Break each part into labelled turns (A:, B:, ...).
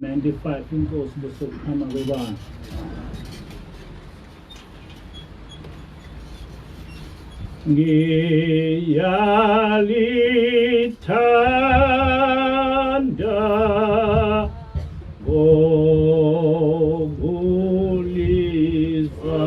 A: 95 inkosi bosokuqhama kwebandla. Ngiyalithanda ngokulizwa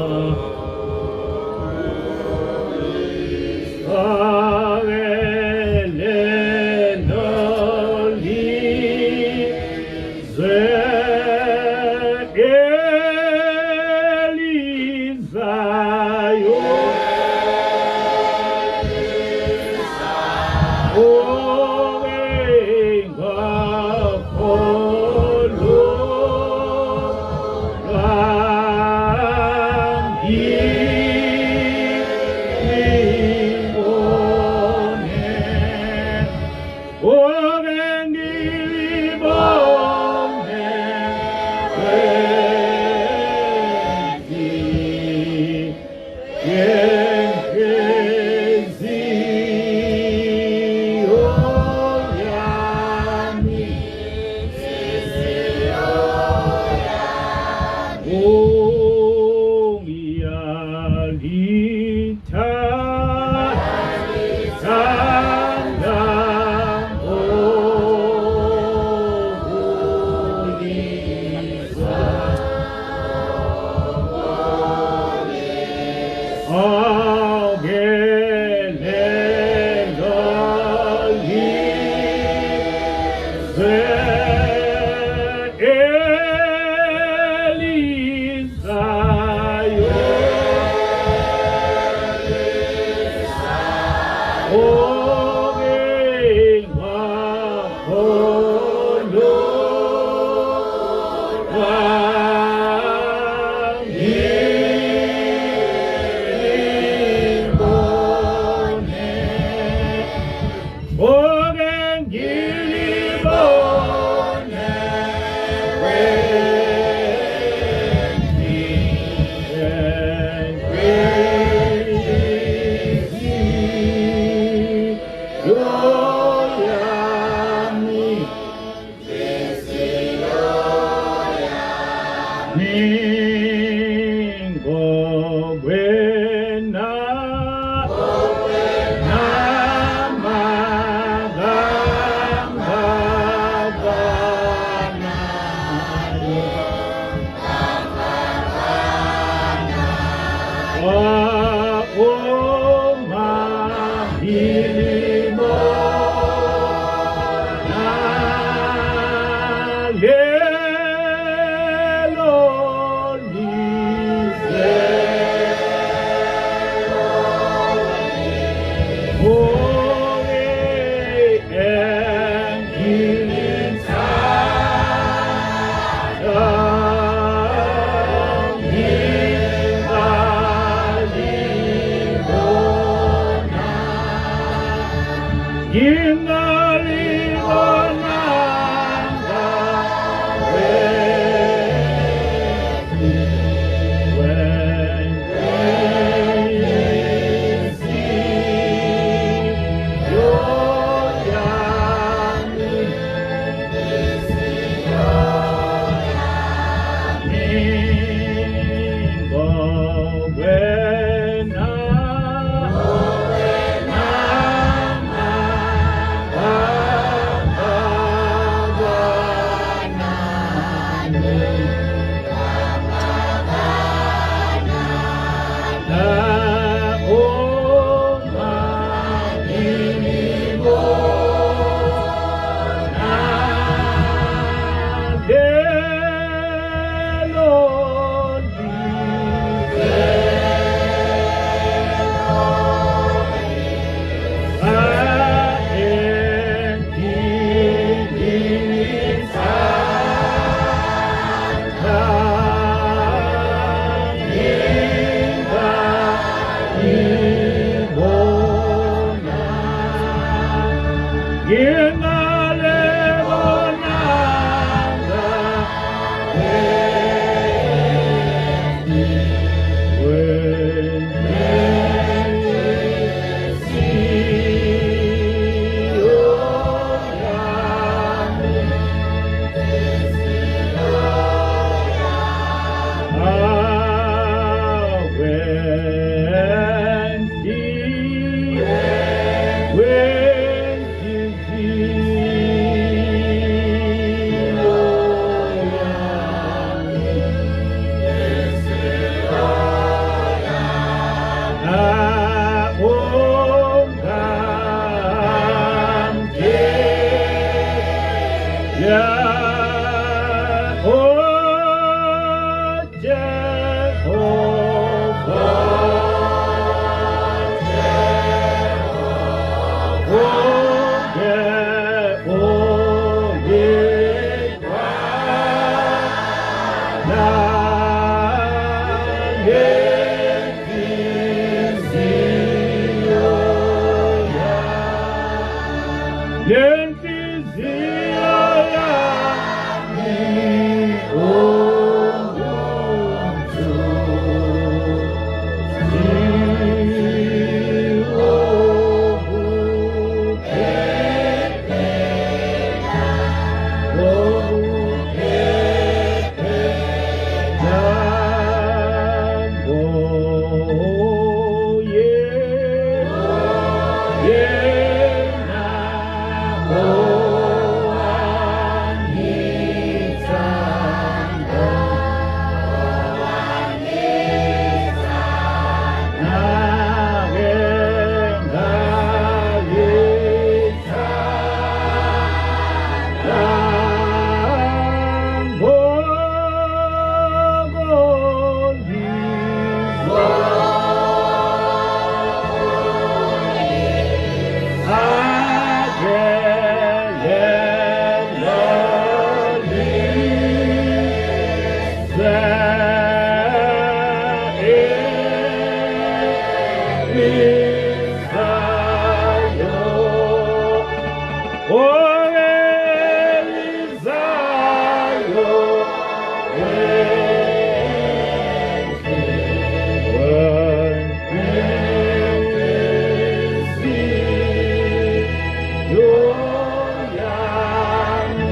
A: Nenhliziyo yami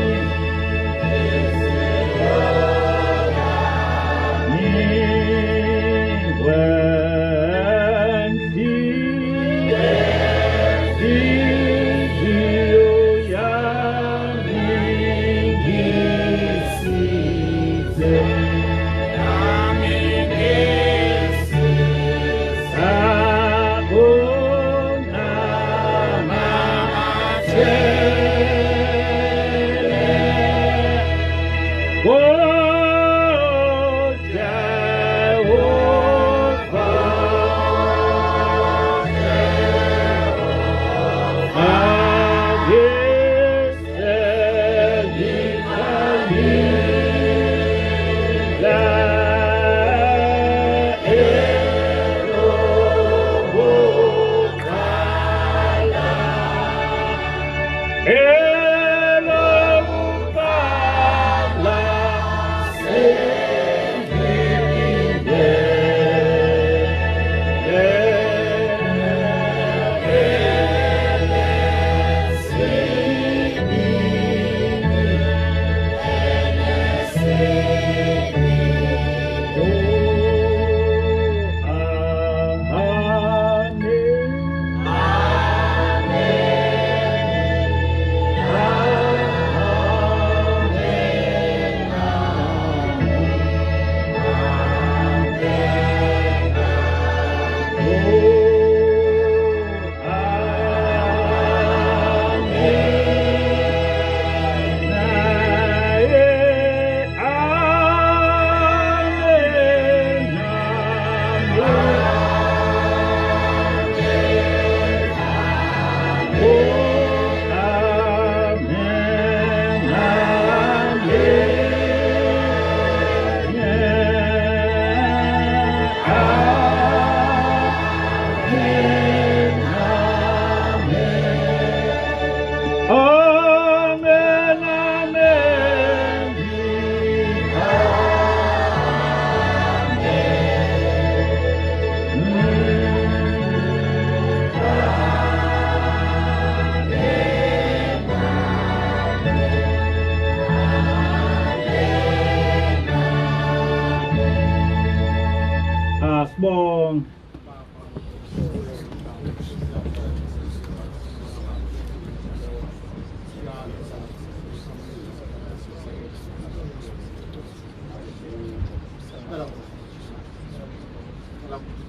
A: Asibonge.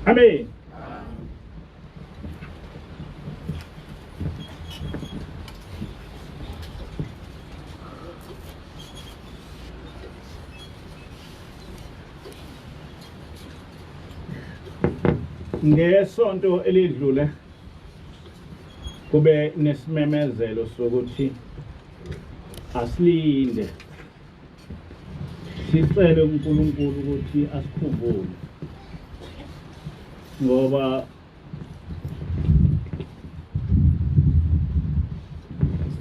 A: Amen. Ngesonto elidlule kube nesimemezelo sokuthi asilinde. Sicele uNkulunkulu ukuthi asikhumbule ngoba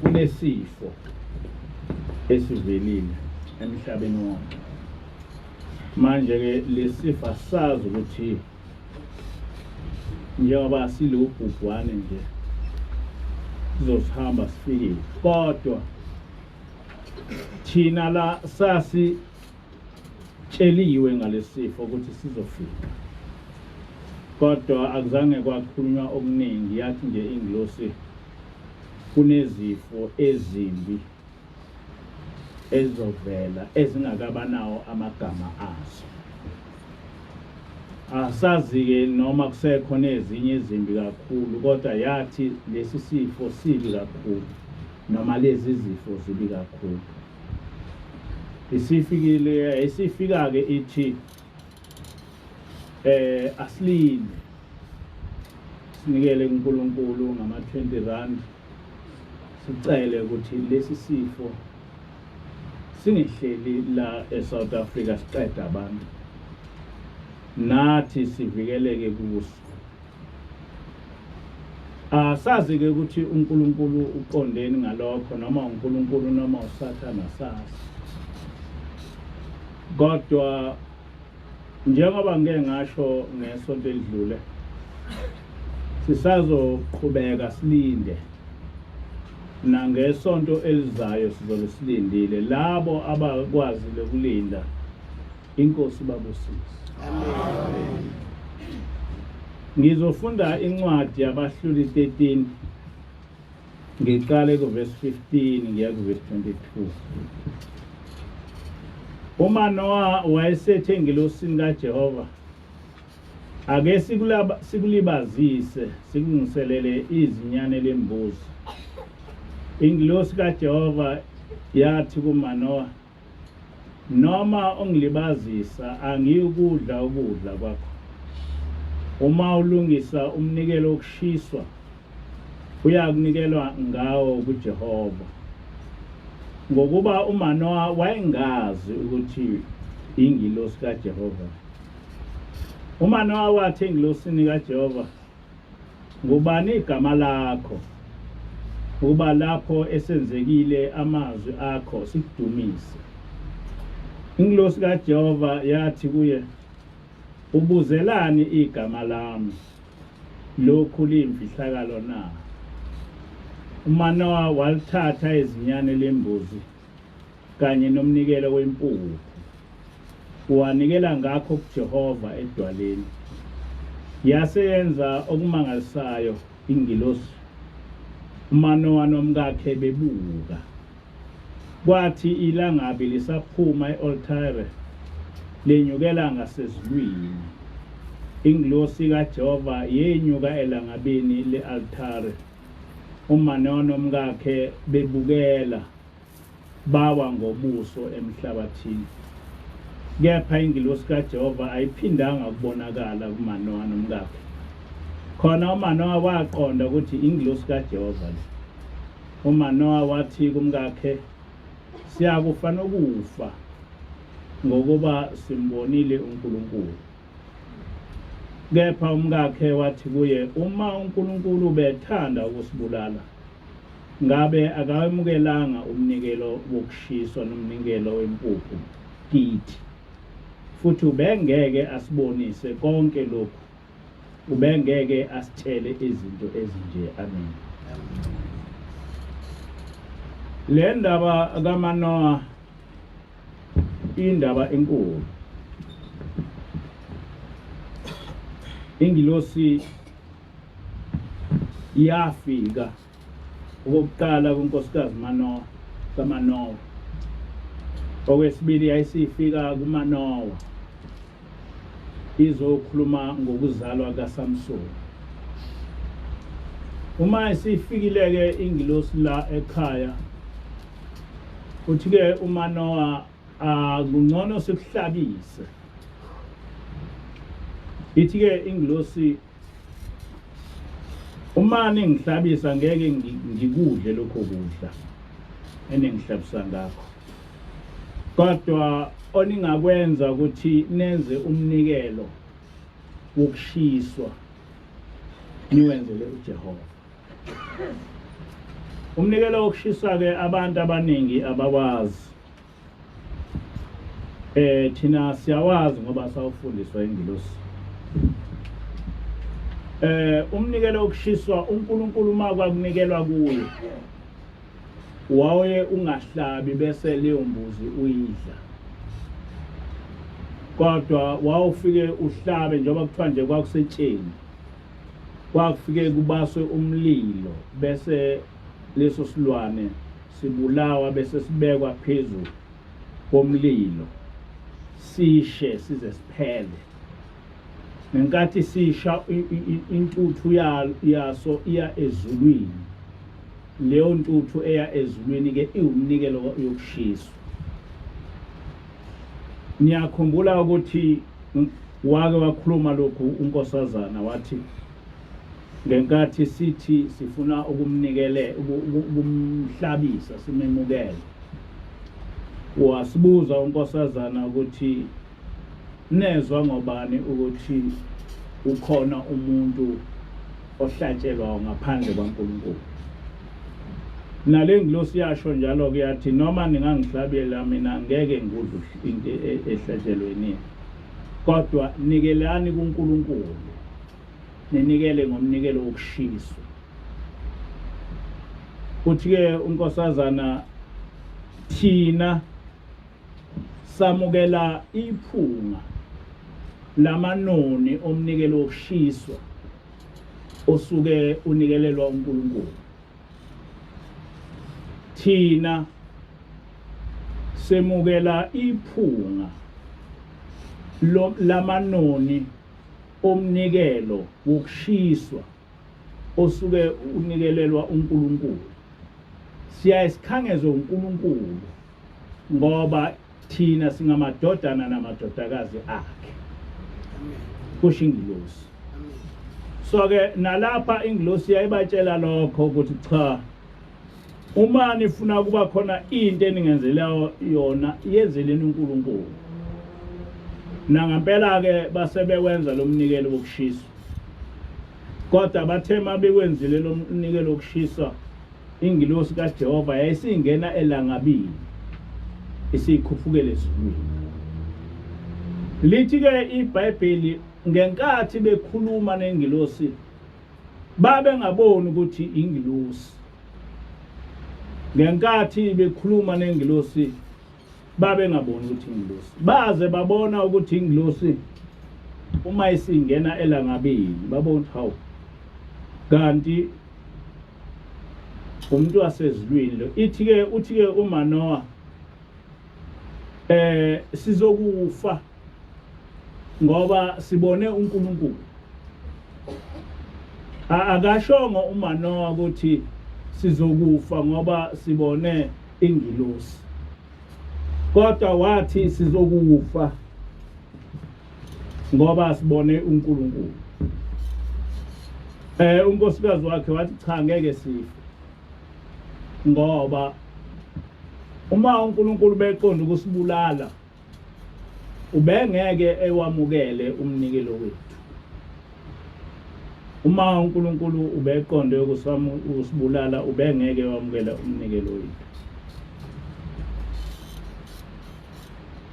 A: kunesifo esivelile emhlabeni wonke. Manje ke lesifo asazi ukuthi njengoba silubhubhwane nje sizosihamba sifike, kodwa thina la sasitsheliwe ngalesifo ukuthi sizofika, kodwa akuzange kwakhulunywa okuningi. Yathi nje ingilosi kunezifo ezimbi ezizovela ezingakabanawo amagama azo. Asazi-ke noma kusekhona ezinye ezimbi kakhulu, kodwa yathi lesi sifo sibi kakhulu noma lezi zifo zibi kakhulu. Isifikile, isifika-ke ithi asilinde sinikele kuNkulunkulu ngama-20 rand, sicele ukuthi lesi sifo singehleli la eSouth Africa siqeda abantu, nathi sivikeleke kuso. Asazi-ke ukuthi uNkulunkulu uqondeni ngalokho, noma uNkulunkulu noma uSathane, asazi. Kodwa njengoba ngike ngasho ngesonto elidlule, sisazoqhubeka silinde nangesonto elizayo, sizobe silindile. Labo abakwazile ukulinda, inkosi babusise. Amen. Ngizofunda incwadi yabahluli 13, ngiqale kuvesi 15 ngiya kuvesi 22. UManowa wayesethe engilosini kaJehova, ake sikulibazise sikulungiselele izinyane lembuzi. Ingilosi kaJehova yathi kuManowa, noma ungilibazisa angiyukudla ukudla kwakho. Uma ulungisa umnikelo wokushiswa, uyakunikelwa ngawo kuJehova. Ngokuba uManowa wayengazi ukuthi ingilosi kaJehova. UManowa wathi engilosini kaJehova, ngubani igama lakho, ukuba lapho esenzekile amazwi akho sikudumise? Ingilosi kaJehova yathi kuye, ubuzelani igama lami? Lokhu liyimfihlakalo na? UManowa walithatha izinyane lembuzi kanye nomnikelo wempuphu, wanikela ngakho kuJehova edwaleni. Yase yenza okumangalisayo ingilosi, uManowa nomkakhe bebuka. Kwathi ilangabi lisaphuma e-oltare lenyukela ngasezulwini, ingilosi kaJehova yenyuka elangabini le-altare, uManowa nomkakhe bebukela, bawa ngobuso emhlabathini. Kepha ingilosi kaJehova ayiphindanga ukubonakala kuManowa nomkakhe. Khona uManowa waqonda ukuthi ingilosi kaJehova le. UManowa wathi kumkakhe, siyakufa nokufa, ngokuba simbonile uNkulunkulu. Kepha umkakhe wathi kuye, uma uNkulunkulu ubethanda ukusibulala, ngabe akawemukelanga umnikelo wokushiswa nomnikelo wempuphu kithi, futhi ubengeke asibonise konke lokhu, ubengeke asitshele izinto ezinje. Amen. Le ndaba kaManowa indaba enkulu. Ingilosi yafika okokuqala kunkosikazi Manowa kaManowa, okwesibili yayisifika kuManowa izokhuluma ngokuzalwa kaSamsoni. Uma isifikile-ke ingilosi la ekhaya, uthi-ke uManowa, akungcono sikuhlabise. Ithi-ke ingilosi, uma ningihlabisa ngeke ngikudle lokho kudla eningihlabisa ngakho. Kodwa oningakwenza ukuthi nenze umnikelo wokushiswa niwenzele uJehova. Umnikelo wokushiswa ke abantu abaningi abawazi. Thina siyawazi ngoba sawufundiswa ingilosi. Umnikelo wokushiswa uNkulunkulu uma kwakunikelwa kuye wawuye ungahlabi bese leyo mbuzi uyidla. Kodwa wawufike uhlabe njengoba kuthiwa nje kwakusetsheni. Kwakufike kubaswe umlilo bese leso silwane sibulawa bese sibekwa phezu komlilo sishe size siphele. Ngenkathi sisha intuthu yaso iya ezulwini. Leyo ntuthu eya ezulwini ke iwumnikelo yokushiswa. Niyakhumbula ukuthi wake wakhuluma lokhu uNkosazana wathi ngenkathi sithi sifuna ukumnikele ukumhlabisa simemukele wasibuza uNkosazana ukuthi nezwa ngobani ukuthi ukhona umuntu ohlatshelwayo ngaphandle kwaNkulunkulu. Nale ngilosi yasho njalo-ke yathi noma ningangihlabela mina ngeke ngudle into ehlatshelwe nina, kodwa nikelani kuNkulunkulu, ninikele ngomnikelo wokushiswa. Uthi-ke uNkosazana thina Samukela iphunga lamanoni omnikelo wokushiswa osuke unikelelwa uNkulunkulu. Thina semukela iphunga lamanoni omnikelo wokushiswa osuke unikelelwa uNkulunkulu. Siyaye sikhangezwe uNkulunkulu ngoba thina singamadodana namadodakazi akhe, kusho ingilosi. So ke nalapha ingilosi yayibatshela lokho ukuthi cha, uma nifuna kuba khona into eningenzela yona yenzeleni uNkulunkulu. Nangampela ke base bewenza lo mnikelo wokushiswa, kodwa bathe mabekwenzile lo mnikelo wokushiswa Ingilosi kaJehova yayisingena elangabini, isikhuphukele ezulwini. Lithi-ke iBhayibheli ngenkathi bekhuluma nengilosi babengaboni ukuthi ingilosi. Ngenkathi bekhuluma nengilosi babengaboni ukuthi ingilosi, baze babona ukuthi ingilosi uma isingena elangabini, babona ukuthi hawu, kanti umuntu wasezulwini lo. Ithi ke uthi ke uManoah sizokufa ngoba sibone uNkulunkulu. Akashongo uManoah ukuthi sizokufa ngoba sibone ingilosi, kodwa wathi sizokufa ngoba sibone uNkulunkulu. Unkosikazi wakhe wathi cha, ngeke sife ngoba uma uNkulunkulu beqonda ukusibulala ubengeke ewamukele umnikelo wethu. Uma uNkulunkulu ubeqonde ukusibulala ubengeke wamukele umnikelo wethu.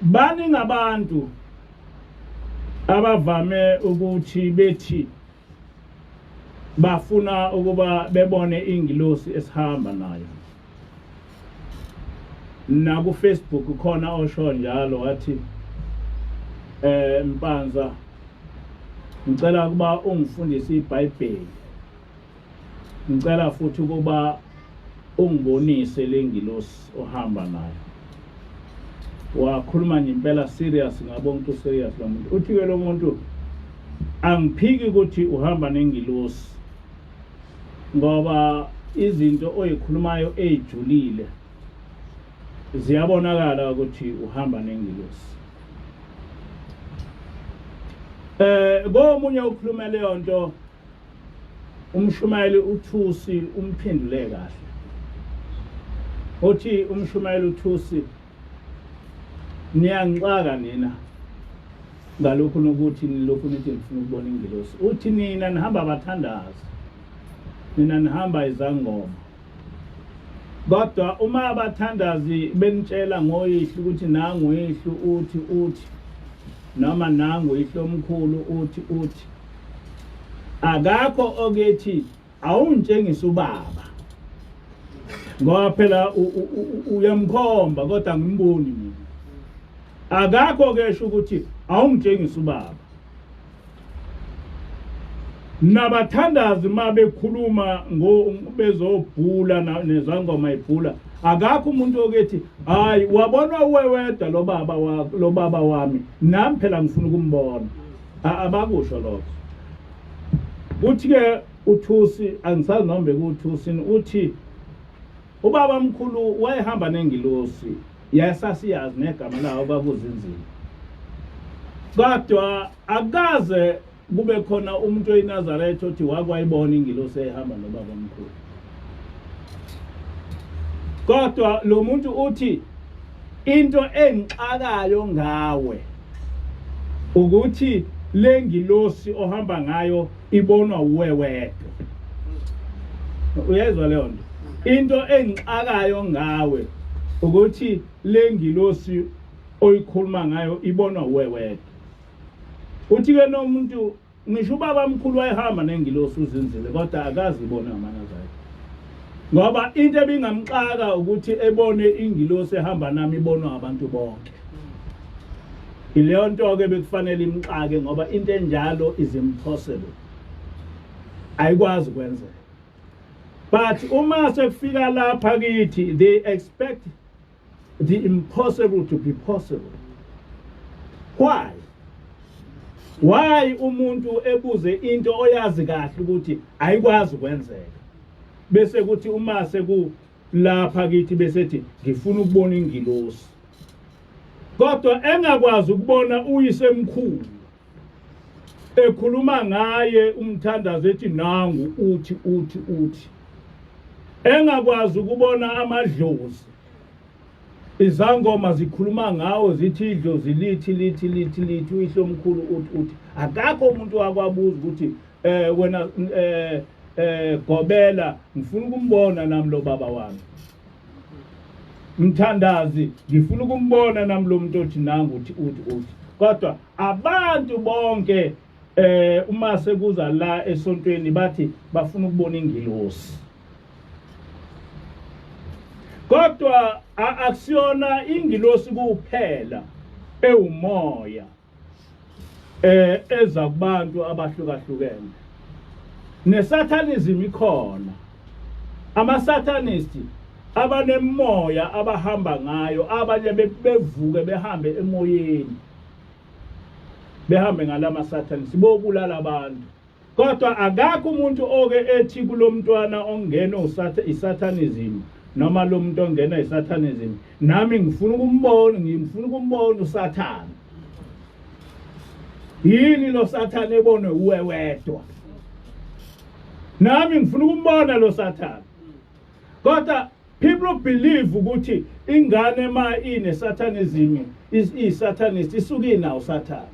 A: Baningi abantu abavame ukuthi bethi bafuna ukuba bebone ingilosi esihamba nayo. Naku Facebook khona osho njalo wathi Mpanza, ngicela ukuba ungifundise iBhayibheli, ngicela futhi ukuba ungibonise lengilosi ohamba nayo. Wakhuluma nje impela serious, ngabona ukuthi serious lo muntu. Uthi ke lo muntu angiphiki ukuthi uhamba nengilosi ngoba izinto oyikhulumayo ejulile ziyabonakala ukuthi uhamba nengilosi. Komunye ukhuluma leyo nto, umshumayeli uThusi umphendule kahle. Uthi umshumayeli uThusi, Niyangixaka nina ngalokhu nokuthi nilokhu nithi nifuna ukubona ingilosi. Uthi nina nihamba abathandazi, nina nihamba izangoma. Kodwa uma abathandazi benitshela ngoyihlo ukuthi nangu uyihlo uthi uthi noma nangu uyihlo omkhulu uthi uthi, akakho okethi awungitshengisa ubaba, ngoba phela uyamkhomba kodwa angimboni mina. Akakho kesho ukuthi awungitshengisa ubaba. Nabathandazi uma bekhuluma bezobhula nezangoma ibhula, akakho umuntu okethi hayi wabonwa uwe wedwa lo baba lo baba wami, nami phela ngifuna ukumbona. Abakusho lokho. Uthi-ke uThusi, angisazi noma bekuwuThusi, uthi ubaba mkhulu wayehamba nengilosi, yayisasiyazi negama lawo kwakuzinzile, kodwa akukaze kube khona umuntu oyiNazaretha othi wakwayibona ingilosi ehamba nobaba omkhulu. Kodwa lo muntu uthi into engixakayo ngawe ukuthi le ngilosi ohamba ngayo ibonwa uwe wedwa. Uyezwa leyo nto? Into engixakayo ngawe ukuthi le ngilosi oyikhuluma ngayo ibonwa uwe wedwa. Uthi-ke nomuntu ngisho ubaba mkhulu wayehamba nengilosi uZinzile, kodwa akazi ibona amaNazaretha, ngoba into ebingamxaka ukuthi ebone ingilosi ehamba nami ibonwa abantu bonke. Ileyo nto-ke bekufanele imxake, ngoba into enjalo is impossible, ayikwazi ukwenzeka. But uma sekufika lapha kithi, they expect the impossible to be possible. Why? Why umuntu ebuze into oyazi kahle ukuthi ayikwazi ukwenzeka, bese kuthi uma sekulapha kithi bese ethi ngifuna ukubona ingilosi, kodwa engakwazi ukubona uyisemkhulu ekhuluma ngaye umthandazo ethi nangu uthi uthi uthi, engakwazi ukubona amadlozi, izangoma zikhuluma ngawo zithi idlozi lithi lithi lithi lithi, uyihlo omkhulu uthi uthi. Akakho umuntu wakwabuza ukuthi wena gobela, ngifuna ukumbona nami lo baba wami. Mthandazi, ngifuna ukumbona nami lo muntu othi nangu uthi uthi uthi. Kodwa abantu bonke uma sekuza la esontweni bathi bafuna ukubona ingilosi, kodwa akusiyona ingilosi kuphela ewumoya eza kubantu abahlukahlukene. Nesatanism ikhona, amasatanist abanemoya abahamba ngayo, abanye bevuke behambe emoyeni, behambe ngalama satanist bobulala abantu. Kodwa akakho umuntu oke ethi kulomntwana ongena isatanism noma lo muntu ongena isatanism, nami ngifuna ukumbona, ngifuna ukumbona uSathane. Yini lo Sathane ebonwe uwe wedwa? Nami ngifuna ukumbona lo Sathane. Kodwa people believe ukuthi ingane ma ine satanism is i-satanist isuke inawo Sathane.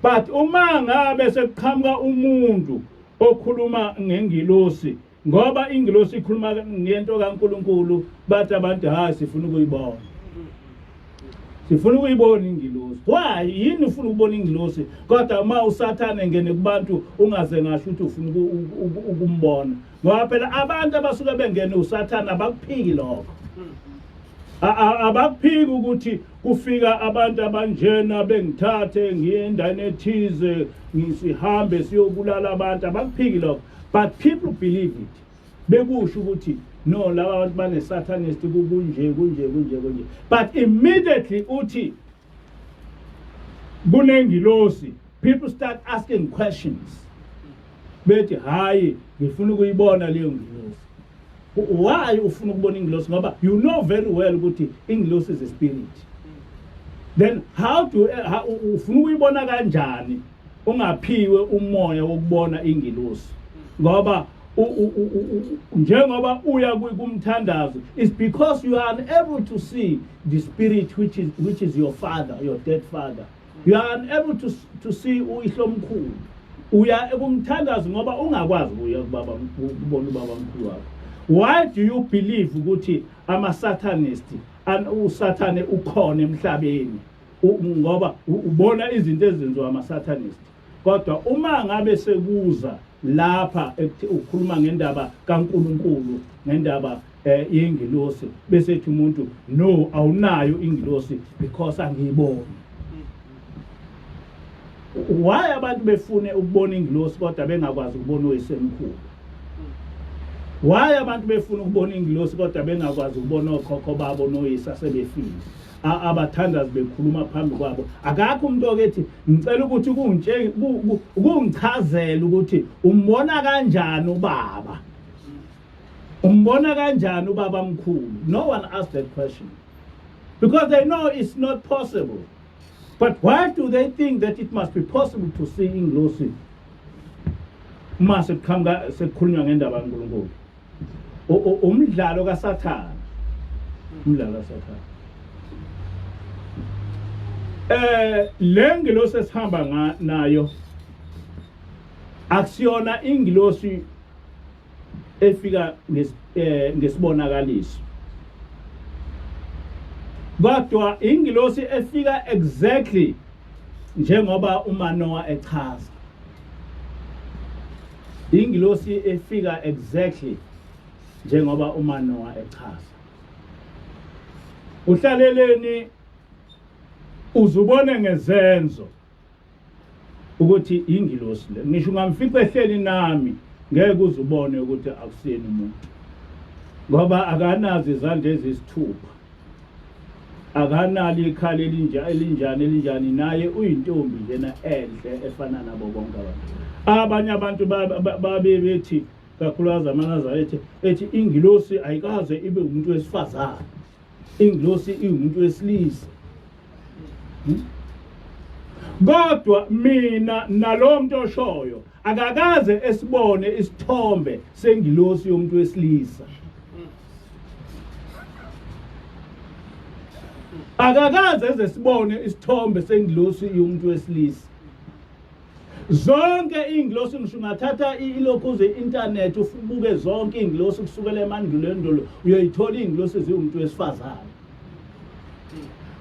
A: But uma ngabe sekuqhamuka umuntu okhuluma ngengilosi, ngoba ingilosi ikhuluma ngento kaNkuluNkulu, bathi abantu hayi sifuna ukuyibona, sifuna ukuyibona ingilosi. Why yini ufuna ukubona ingilosi, kodwa uma uSathane ngene kubantu ungaze ngasho ukuthi ufuna ukumbona? Ngoba phela abantu abasuke bengene uSathane abakuphiki lokho, abakuphiki ukuthi kufika abantu abanjena bengithathe ngiye endaweni ethize ngisihambe siyobulala abantu, abakuphiki lokho. But people believe it, bekusho ukuthi no, laba bantu bane-satanist, kunje kunje kunje kunje. But immediately uthi kunengilosi, people start asking questions, bethi hayi ngifuna ukuyibona leyo ngilosi. Why ufuna ukubona ingilosi? Ngoba you know very well ukuthi ingilosi is a spirit. Then how do how, ufuna ukuyibona kanjani ungaphiwe umoya wokubona ingilosi? Ngoba Njengoba uya kumthandazo, it's because you are unable to see the spirit which is your father, your dead father. You are unable to see uyihlomkhulu. Uya kumthandazo ngoba ungakwazi ukuya kubaba, kubona ubaba mkhulu wakho. Why do you believe ukuthi ama satanist, usathane ukhona emhlabeni? Ngoba ubona izinto ezenziwa ama satanist. Kodwa uma ngabe sekuza lapha ukhuluma ngendaba kaNkuluNkulu, ngendaba yengilosi, bese ethi umuntu, "No, awunayo ingilosi because angiyiboni." Why abantu befune ukubona ingilosi kodwa bengakwazi ukubona oyisemkhulu? Why abantu befuna ukubona ingilosi kodwa bengakwazi ukubona okhokho babo noyise asebefile, abathandazi bekhuluma phambi kwabo? Akakho umuntu okethi, "Ngicela ukuthi kungichazele ukuthi umbona kanjani ubaba, umbona kanjani ubaba mkhulu." No one asked that question because they know it's not possible. But why do they think that it must be possible to see ingilosi uma sekuqhamuka sekukhulunywa ngendaba kaNkulunkulu? Umdlalo kaSathane, umdlalo kaSathane. Le ngilosi esihamba nayo akusiyona ingilosi efika ngesibonakaliso, kodwa ingilosi efika exactly njengoba uManoah echaza, ingilosi efika exactly njengoba uManoah echaza. Uhlaleleni uzubone ngezenzo ukuthi ingilosi le. Ngisho ungamfica ehleli nami, ngeke uzubone ukuthi akusiyena umuntu, ngoba akanazo izandla ezisithupha, akanalo ikhala elinja elinjani elinjani. Naye uyintombi njena enhle efana nabo bonke abantu. Abanye abantu babe bethi, kakhulukazi amaNazaretha, ethi ingilosi ayikaze ibe umuntu wesifazane, ingilosi iwumuntu wesilisa. Kodwa mina nalo muntu oshoyo akakaze esibone isithombe sengilosi yomuntu wesilisa, akakaze eze sibone isithombe sengilosi yomuntu wesilisa. Zonke iy'ngilosi, ngisho ungathatha ilokhuze i-internet ubuke zonke iy'ngilosi kusukela emandulo endulo, uyoyithola iy'ngilosi ziwumuntu wesifazane.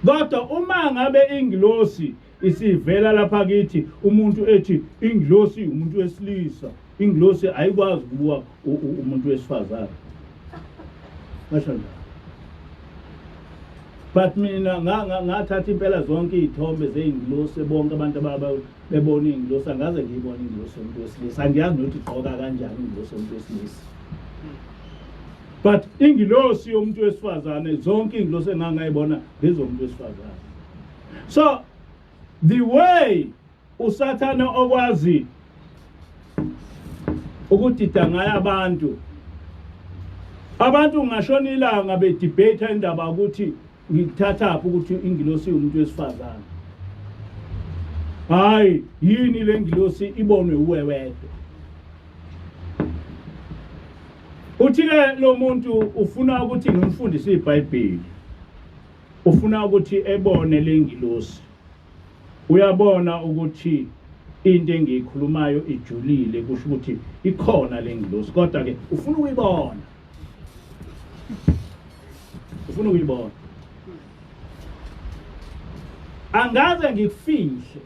A: Kodwa uma ngabe ingilosi isivela lapha kithi, umuntu ethi ingilosi umuntu wesilisa, ingilosi ayikwazi ukubuka umuntu wesifazane, basho njalo. But mina ngathatha impela zonke iy'thombe zey'ngilosi, bonke abantu bebona iy'ngilosi, angaze ngiyibone ingilosi yomuntu wesilisa. Angiyazi nokuthi igqoka kanjani ingilosi yomuntu wesilisa. But ingilosi yomuntu wesifazane, zonke iy'ngilosi engangayibona ngezomuntu wesifazane. So the way uSathane okwazi ukudida ngayo abantu, abantu ngashona ilanga bedebate indaba ukuthi ngikuthathaphi ukuthi ingilosi umuntu wesifazane. Hayi, yini le ngilosi ibonwe uwe wedwa? Uthi ke lo muntu ufuna ukuthi ngimfundise iBhayibheli, ufuna ukuthi ebone le ngilosi. Uyabona ukuthi into engiyikhulumayo ijulile, kusho ukuthi ikhona le ngilosi, kodwa ke ufuna ukuyibona, ufuna ukuyibona. Angaze ngikufihle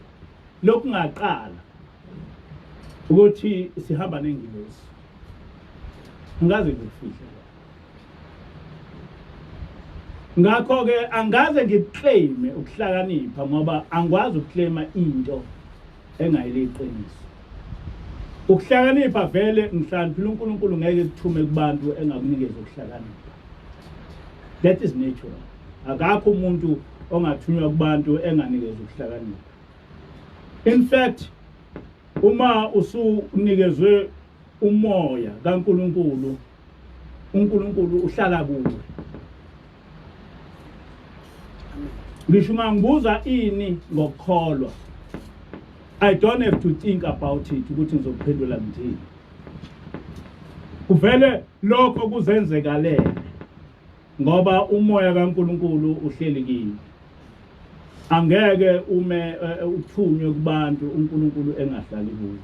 A: lokungaqala ukuthi sihamba nengilosi, angaze ngikufihle. Ngakho-ke angaze ngikuclaime ukuhlakanipha, ngoba angikwazi ukuclaima into engayile iqiniso. Ukuhlakanipha vele ngihlakaniphile, uNkulunkulu ngeke kuthume kubantu engakunikeza ukuhlakanipha. That is natural. Akakho umuntu ongathunywa kubantu enganikeza ukuhlakanipha. In fact, uma usunikezwe umoya kaNkulunkulu, uNkulunkulu uhlala kuwe. Ngisho ungangibuza ini ngokukholwa, I don't have to think about it ukuthi ngizokuphendula ngithini. Kuvele lokho kuzenzekalele ngoba umoya kaNkuluNkulu uhleli kini. Angeke ume uthunywe kubantu uNkulunkulu engahlali kuwo.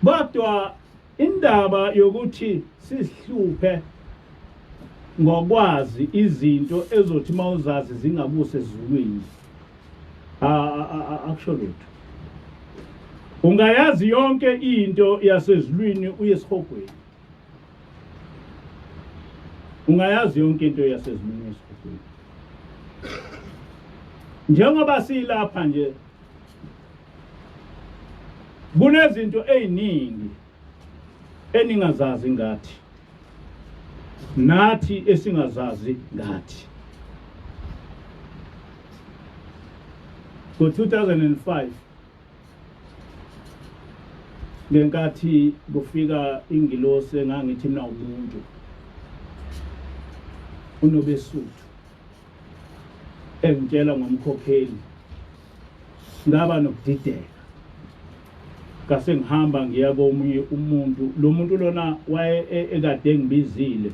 A: Kodwa indaba yokuthi sizihluphe ngokwazi izinto ezothi mawuzazi zingakuse ezulwini akusho lutho. Ungayazi yonke into yasezulwini uye esihogweni. Ungayazi yonke into yasezulwini uye esihogweni. Njengoba silapha nje kunezinto eziningi eningazazi ngathi nathi esingazazi ngathi. Ngo-2005 ngenkathi kufika ingilosi engangithi mina umuntu uNobesuthu engitshela ngomkhokheli ngaba nokudideka ngase ngihamba ngiya komunye umuntu lo muntu lona waye ekade engibizile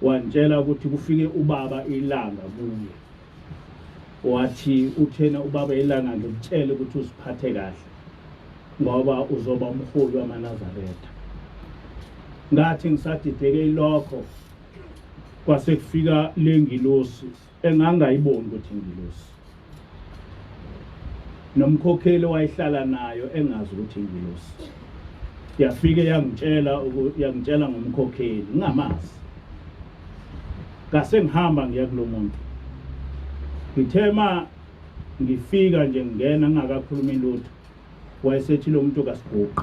A: wangitshela ukuthi kufike ubaba ilanga kuye wathi uthena ubaba ilanga ngikutshele ukuthi uziphathe kahle ngoba uzoba umholi wamaNazaretha ngathi ngisadideke ilokho kwase kufika lengilosi engangayiboni ukuthi ingilosi nomkhokheli wayehlala nayo engazi ukuthi ingilosi yafike yangitshela yangitshela ngomkhokheli ngingamazi ngase ngihamba ngiya kulomuntu ngithe ma ngifika nje ngingena ngingakakhulumi lutho wayesethi lo muntu kasiguqi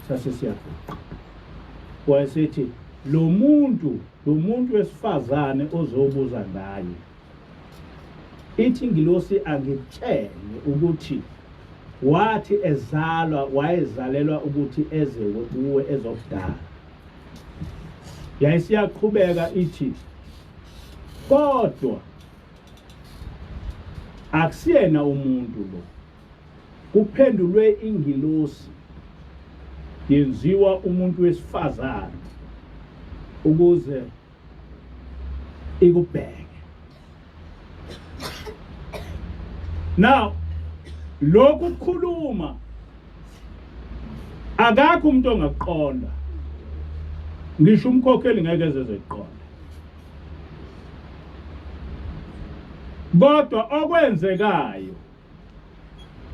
A: sase siyaguqa wayesethi lo muntu lo muntu wesifazane ozobuza ngaye ithi ingilosi angitshele ukuthi wathi ezalwa wayezalelwa ukuthi eze kuwe ezokudala yayisiyaqhubeka ithi kodwa akusiyena umuntu lo Kuphendulwe ingilosi yenziwa umuntu wesifazane ukuze ikubheke. Now lokhu kukhuluma akakho umuntu ongakuqonda ngisho umkhokheli ngeke eze kuqonda kodwa okwenzekayo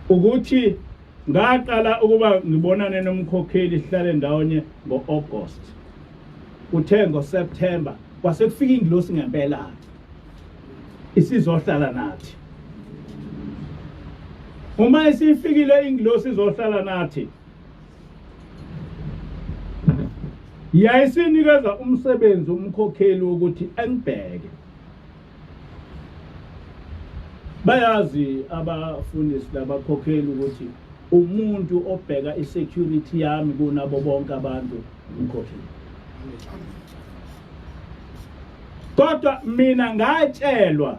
A: ukuthi ngaqala ukuba ngibonane nomkhokheli sihlale ndawonye ngo-August kuthe ngo-September kwase kufika ingilosi ngempela isizohlala nathi uma isifikile ingilosi izohlala nathi yayisinikeza umsebenzi umkhokheli wokuthi engibheke Bayazi abafundisi labakhokheli ukuthi umuntu obheka i-security yami kunabo bonke abantu umkhokheli. Kodwa mina ngatshelwa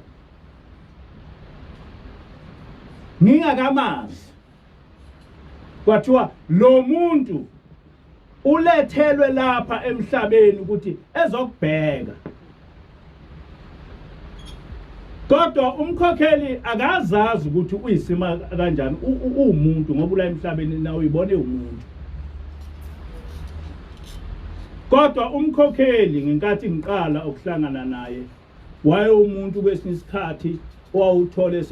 A: ngingakamazi kwathiwa lo muntu ulethelwe lapha emhlabeni ukuthi ezokubheka kodwa umkhokheli akazazi ukuthi uyisima kanjani uwumuntu ngoba ula emhlabeni na uyibone umuntu kodwa umkhokheli ngenkathi ngiqala ukuhlangana naye Wayewumuntu kwesinye isikhathi owawuthole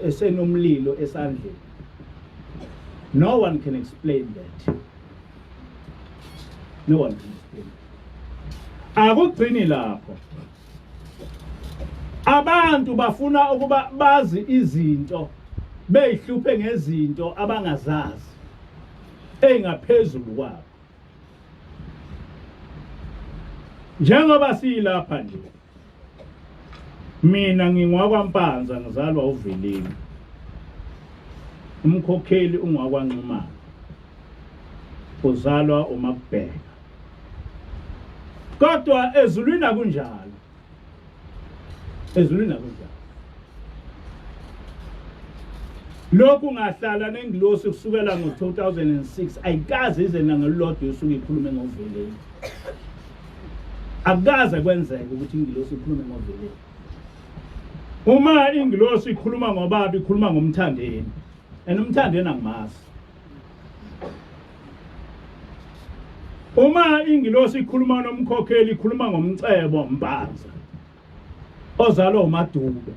A: esenomlilo esandleni. No one can explain that. No one can explain. Akugcini lapho. Abantu bafuna ukuba bazi izinto beyihluphe ngezinto abangazazi engaphezulu kwabo. Njengoba siyilapha nje mina ngingwakwaMpanza ngizalwa uVeleni umkhokheli ungwakwaNxumalo uzalwa uMakubheka kodwa ezulwini akunjalo ezulwini akunjalo. Lokhu ngahlala nengilosi kusukela ngo-2006 ayikaze ize nangelulodwa usuku ikhulume ngoveleni. Akukaze kwenzeke ukuthi ingilosi ikhulume ngoveleni. Uma ingilosi ikhuluma ngobaba ikhuluma ngomthandeni. And umthandeni angimazi. Uma ingilosi ikhuluma nomkhokheli ikhuluma ngomcebo Mpanza ozalwa uMadube.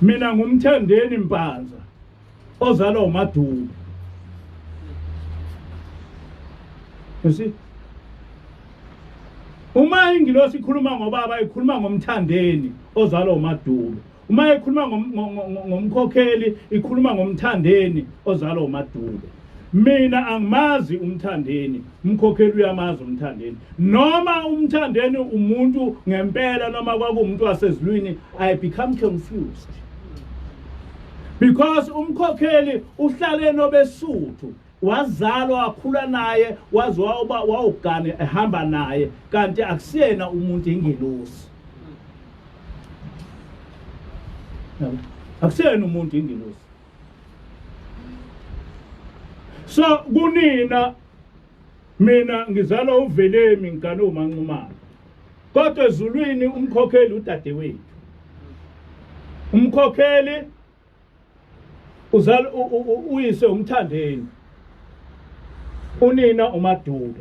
A: Mina ngumthandeni Mpanza ozalwa uMadube. You see? Uma ingilosi ikhuluma ngobaba ikhuluma ngomthandeni ozalwa uMadube. Uma ikhuluma ngomkhokheli ikhuluma ngomthandeni ozalwa uMadube. Mina angimazi umthandeni, umkhokheli uyamazi umthandeni. Noma umthandeni umuntu ngempela noma kwakuwumuntu wasezulwini, I become confused. Because umkhokheli uhlale nobesuthu wazalwa wakhula naye waze wawuba wawugane ehamba naye kanti akusiyena umuntu ingelosi akusiyena umuntu ingelosi so kunina mina ngizalwa uVelemi ngigane uManxumalo kodwa ezulwini umkhokheli udadewethu umkhokheli uzala uyise umthandeni unina umadube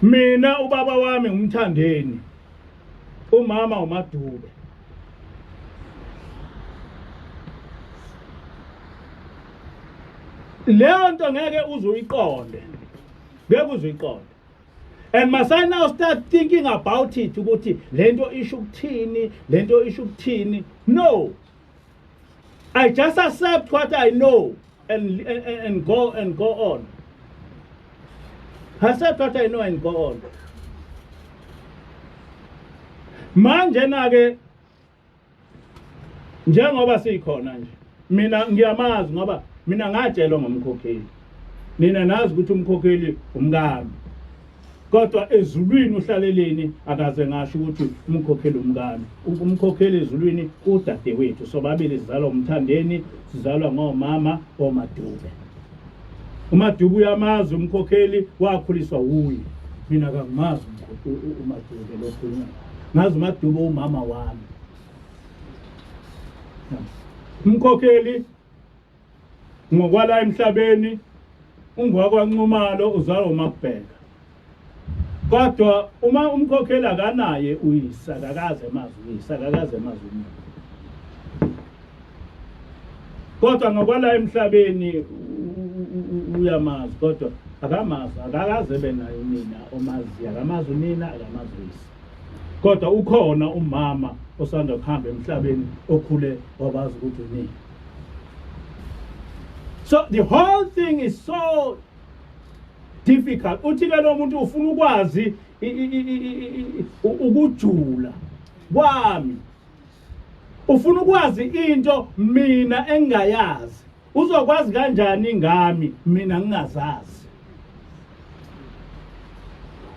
A: mina ubaba wami umthandeni umama umadube leyo nto ngeke uze uyiqonde ngeke uze uyiqonde And must I now start thinking about it ukuthi lento isho ukuthini lento isho ukuthini no I just accept what I know and go and go on accept what I know and go on manje na ke njengoba sikhona nje mina ngiyamazi ngoba mina ngatshelwa ngomkhokheli nina nazi ukuthi umkhokheli umkami kodwa ezulwini uhlaleleni akaze ngasho ukuthi umkhokheli umkami umkhokheli ezulwini udadewethu sobabili sizalwa umthandeni sizalwa ngomama omadube umadube uyamazi umkhokheli wakhuliswa wuye mina kangimazi umadube lokhuluma ngazi umadube umama wami umkhokheli ngokwala emhlabeni ungwakwanxumalo uzalwa umakubheka kodwa uma umkhokheli akanaye uyise akakaze emazi uyise akakaze emazi umuntu kodwa ngokwala emhlabeni uyamazi kodwa akamazi akakaze benaye unina omaziyo akamazi unina akamazi uyise kodwa ukhona umama osanda kuhamba emhlabeni okhule wabazi ukuthi unina so the whole thing is so difficult uthi ke lo muntu ufuna ukwazi ukujula kwami ufuna ukwazi into mina engingayazi uzokwazi kanjani ngami mina ngingazazi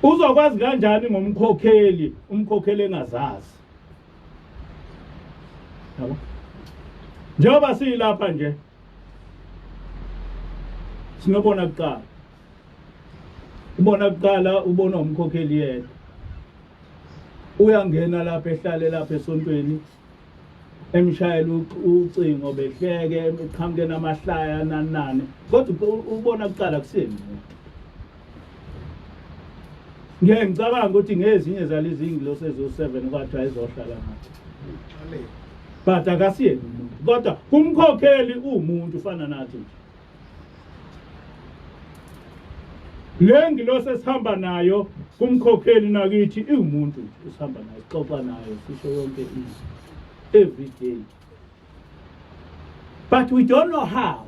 A: uzokwazi kanjani ngomkhokheli umkhokheli engazazi yabo njengoba siyilapha nje sinobona kuqala ubona kuqala ubona umkhokheli yedwa uyangena lapha ehlale lapha esontweni emshayela ucingo behleke eqhamuke namahlaya nani nani kodwa ubona kuqala kuseni ngeke ngicabanga ukuthi ngezinye zalezi ingilosi eziwu-7 kwathiwa izohlala ngathi but akasiyena umuntu kodwa kumkhokheli uwumuntu ufana nathi nje Le ngilosi esihamba nayo kumkhokheli nakithi iwumuntu nje esihamba naye sixoxa naye sisho yonke into every day but we don't know how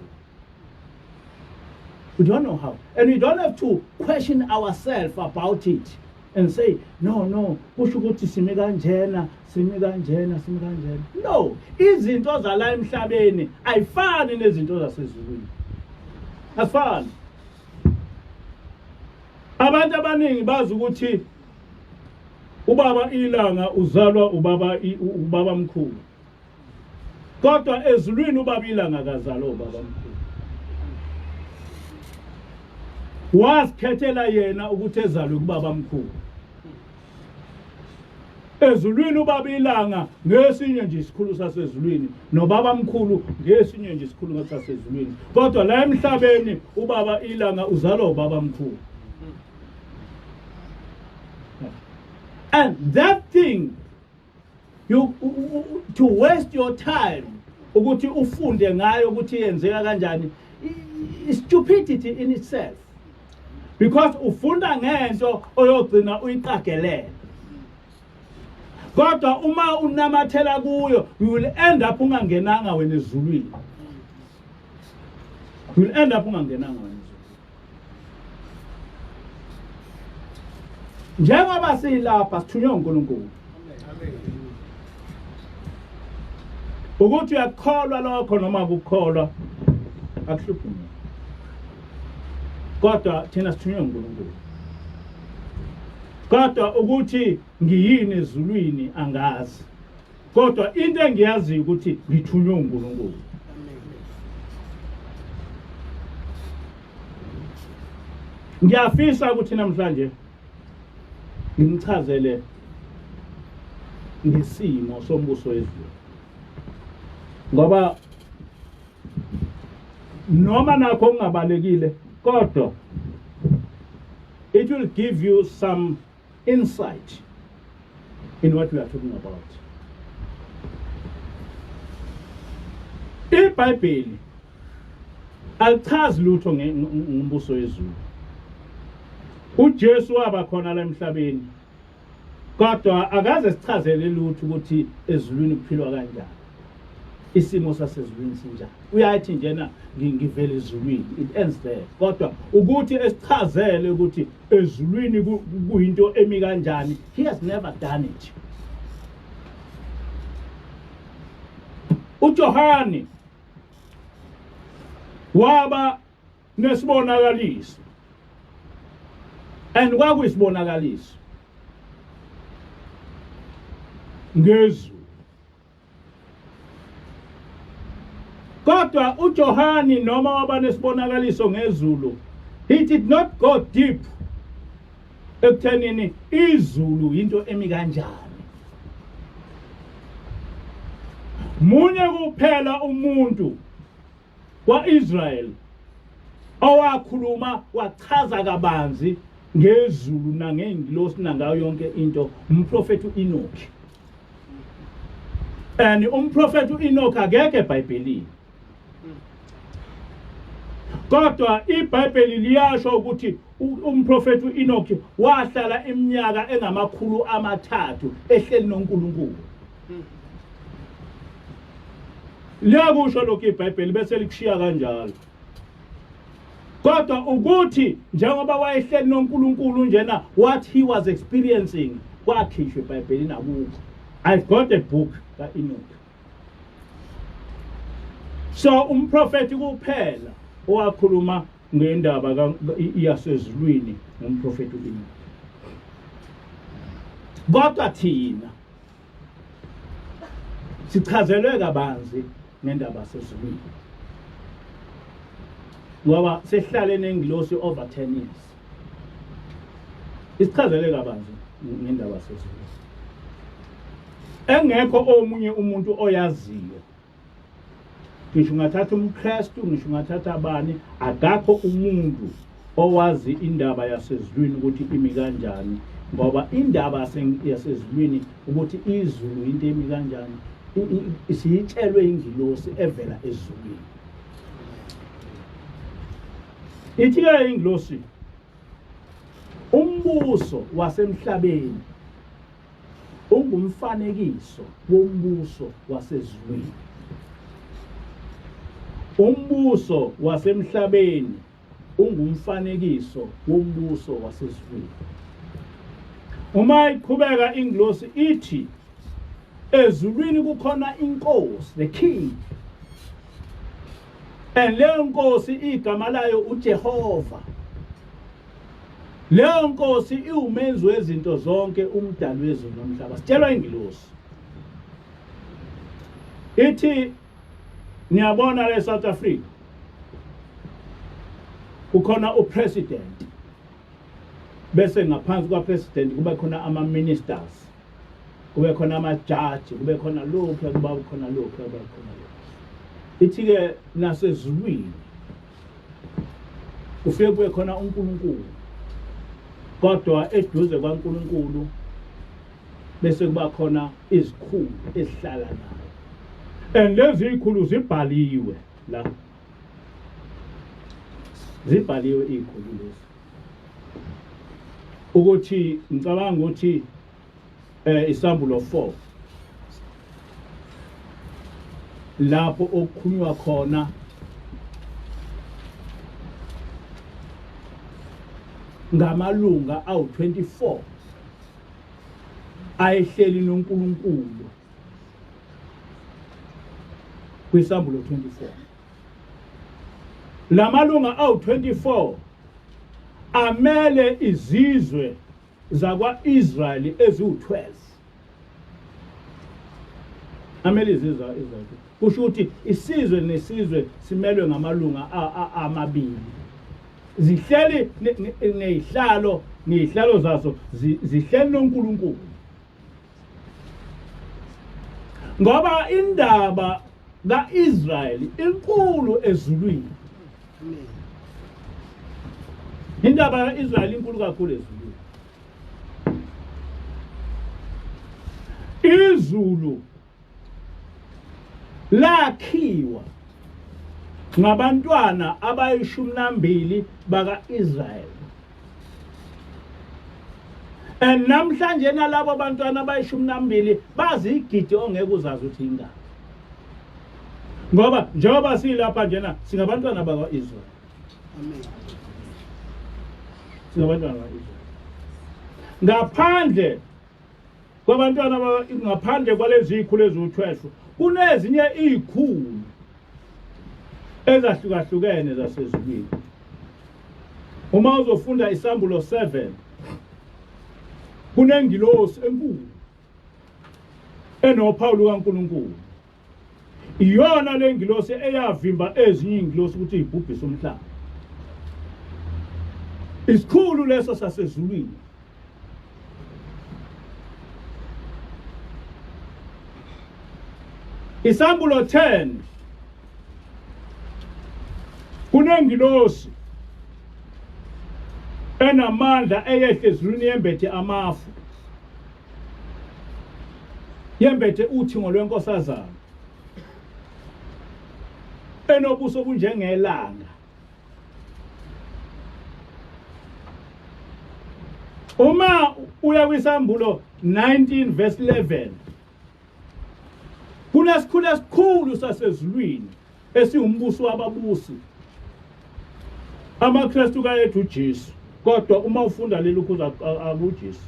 A: we don't know how and we don't have to question ourselves about it and say no no kusho ukuthi sime kanjena sime kanjena sime kanjena no izinto zala emhlabeni ayifani nezinto zasezulwini asifani abantu abaningi bazi ukuthi ubaba ilanga uzalwa ubaba ubaba mkhulu. Kodwa ezulwini ubaba ilanga akazalwa ubaba mkhulu. Wazikhethela yena ukuthi ezalwe kubaba mkhulu. Ezulwini ubaba ilanga ngesinye nje isikhulu sasezulwini nobaba mkhulu ngesinye nje isikhulu sasezulwini. Kodwa la emhlabeni ubaba ilanga uzalwa ubaba mkhulu. And that thing you to waste your time ukuthi ufunde ngayo ukuthi yenzeka kanjani stupidity in itself because ufunda ngento oyogcina uyiqagelela kodwa uma unamathela kuyo you will end up ungangenanga wena ezulwini you will end up ungangenanga wena ezulwini Njengoba silapha sithunywe uNkulunkulu. Ukuthi uyakholwa lokho noma ukukholwa akuhluphi muntu. Kodwa thina sithunywe uNkulunkulu. Kodwa ukuthi ngiyini ezulwini angazi. Kodwa into engiyaziyo ukuthi ngithunywe uNkulunkulu. Ngiyafisa ukuthi namhlanje nginichazele ngesimo sombuso wezulu. Ngoba noma nakho kungabalekile kodwa it will give you some insight in what we are talking about. IBhayibheli alichazi lutho ngombuso wezulu. uJesu waba khona la emhlabeni kodwa akaze sichazele lutho ukuthi ezulwini kuphilwa kanjani. Isimo sasezulwini sinjani. Uyathi njena ngivela ezulwini it ends there. Kodwa ukuthi esichazele ukuthi ezulwini kuyinto emi kanjani he has never done it. uJohane waba nesibonakaliso and kwakuyisibonakaliso ngezulu Kodwa uJohani noma waba nesibonakaliso ngezulu he did not go deep ekuthenini izulu into emi kanjani. Munye kuphela umuntu kwaIsrael owakhuluma wachaza kabanzi ngezulu nangezingilosi nangayo yonke into umprofeti uEnoch. And umprofeti uEnoch akekho eBhayibhelini. Kodwa iBhayibheli liyasho ukuthi umprofeti uEnoch wahlala iminyaka engamakhulu amathathu ehleli noNkulunkulu. Liyakusho lokhu iBhayibheli bese likushiya kanjalo. Kodwa ukuthi njengoba wayehleli noNkulunkulu njena what he was experiencing kwakhishwa eBhayibhelini akukho. I've got a book kaEnoch. So umprofeti kuphela owakhuluma ngendaba yasezulwini ngumprofeti uEnoch. Kodwa thina sichazelwe kabanzi ngendaba yasezulwini ngoba sesihlale nengilosi over 10 years isichazele kabanzi ngendaba yasezulwini engekho omunye umuntu oyaziyo ngisho ungathatha umKristu ngisho ungathatha abani akakho umuntu owazi indaba yasezulwini ukuthi imi kanjani ngoba indaba yasezulwini ukuthi izulu into emi kanjani siyitshelwe ingilosi evela ezulwini ithi-ke ingilosi umbuso wasemhlabeni ungumfanekiso wombuso wasezulwini. Umbuso wasemhlabeni ungumfanekiso wombuso wasezulwini. Uma iqhubeka ingilosi ithi ezulwini kukhona inkosi, the king. And leyo nkosi igama layo uJehova. Leyo nkosi iwumenzi wezinto zonke, umdali wezulu nomhlaba. Sitshelwa ingilosi. Ithi Niyabona la eSouth Africa kukhona upresident, bese ngaphansi kwapresident kube khona ama-ministers, kube khona amajaji, kube khona lokhu, kuba khona lokhu, kuba khona lokhu. Ithi-ke nasezulwini kufike kube khona uNkulunkulu, kodwa eduze kwaNkulunkulu bese kuba khona izikhulu ezihlala naye, and lezi zikhulu zibhaliwe la, zibhaliwe izikhulu lezi, ukuthi ngicabanga ukuthi isambulo 4 lapho okukhulunywa khona ngamalunga awu-24 ayehleli noNkulunkulu kwisambulo 24. Lamalunga awu-24 amele izizwe zakwa-Israyeli eziwu-12, amele izizwe zakwa-Israyeli. Kusho ukuthi isizwe nesizwe simelwe ngamalunga amabili, zihleli nezihlalo, nezihlalo zazo zihleli noNkulunkulu, ngoba indaba kaIsrayeli inkulu ezulwini. Indaba kaIsrayeli inkulu kakhulu ezulwini. Izulu lakhiwa ngabantwana abayishumi nambili baka-Israyeli. And namhlanje nalabo bantwana abayishumi nambili bazigidi ongeke uzazi ukuthi ingaki, ngoba njengoba silapha njena singabantwana bakwa-Israyeli.
B: Amen.
A: Singabantwana bakwa-Israyeli. Ngaphandle kwabantwana, ngaphandle kwalezi zikhulu eziwu-12, kunezinye izikhulu ezahlukahlukene zasezulwini. Uma uzofunda isambulo 7, kunengilosi enkulu enophawu lukaNkulunkulu. Iyona le ngilosi eyavimba ezinye izingilosi ukuthi ibhubhise umhlaba. Isikhulu leso sasezulwini. Isambulo 10, kunengilosi enamandla eyehle ezulwini yembethe amafu, yembethe uthingo lwenkosazana, enobuso bunjengelanga. Uma uya kwisambulo 19 verse 11, kunesikhulu esikhulu sasezulwini esiwumbusi wababusi, amaKristu kayethu uJesu. Kodwa uma ufunda leli khuza akuJesu,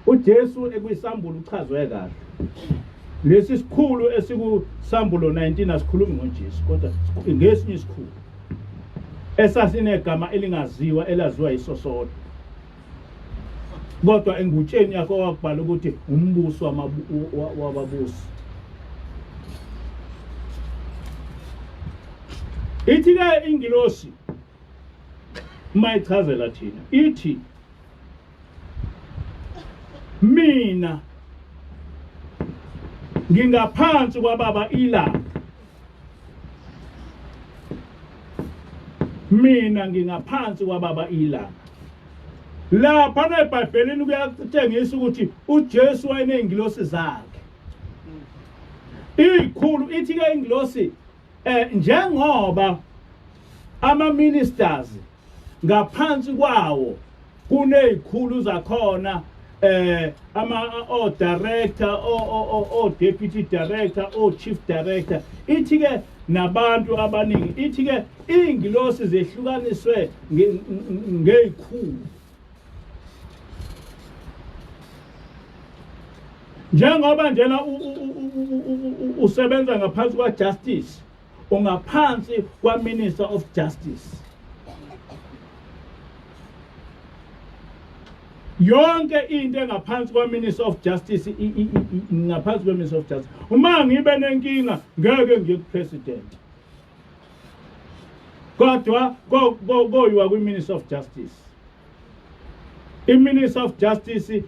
A: uJesu ekwisambulo uchazwe kahle. Lesi sikhulu esikusambulo 19 asikhulumi ngoJesu, kodwa ngesinye isikhulu esasinegama elingaziwa elaziwa yisosodwa, kodwa engutsheni yakho wakubhala ukuthi umbuso wababusi. Ithi-ke ingilosi uma ichazela thina, ithi mina ngingaphansi kwababa ilanga, mina ngingaphansi kwababa ilanga. Lapha eBhayibhelini kuyatshengisa ukuthi uJesu wayeney'ngilosi zakhe ikhulu. Ithi-ke ingilosi njengoba ama-ministers ngaphansi kwawo kunezikhulu zakhona, ama o director, o deputy director, o chief director, ithi ke nabantu abaningi, ithi ke ingilosi zehlukaniswe ngezikhulu. Njengoba njena usebenza ngaphansi kwa justice, ungaphansi kwa Minister of Justice. Yonke into engaphansi kwa-Minister of Justice ngaphansi kwe-Minister of Justice. Uma ngibe nenkinga ngeke ngiye ku-President, kodwa koyiwa kwi-Minister of Justice. I-Minister of Justice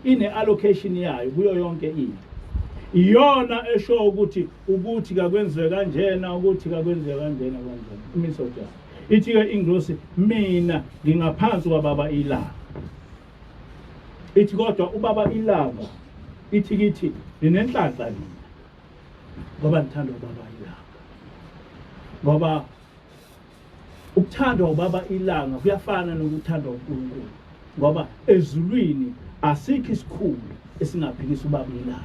A: ine-allocation yayo kuyo yonke into, iyona esho ukuthi kakwenziwe kanjena, ukuthi kakwenziwe kanjena kanjena. I-Minister of Justice ithi-ke ingilosi, mina ngingaphansi kwababa ilanga. Ithi kodwa ubaba ilanga ithi kithi ninenhlanhla nina ngoba nithanda ubaba ilanga, ngoba ukuthandwa ubaba ilanga kuyafana nokuthandwa uNkulunkulu, ngoba ezulwini asikho isikhulu esingaphikisa ubaba ilanga.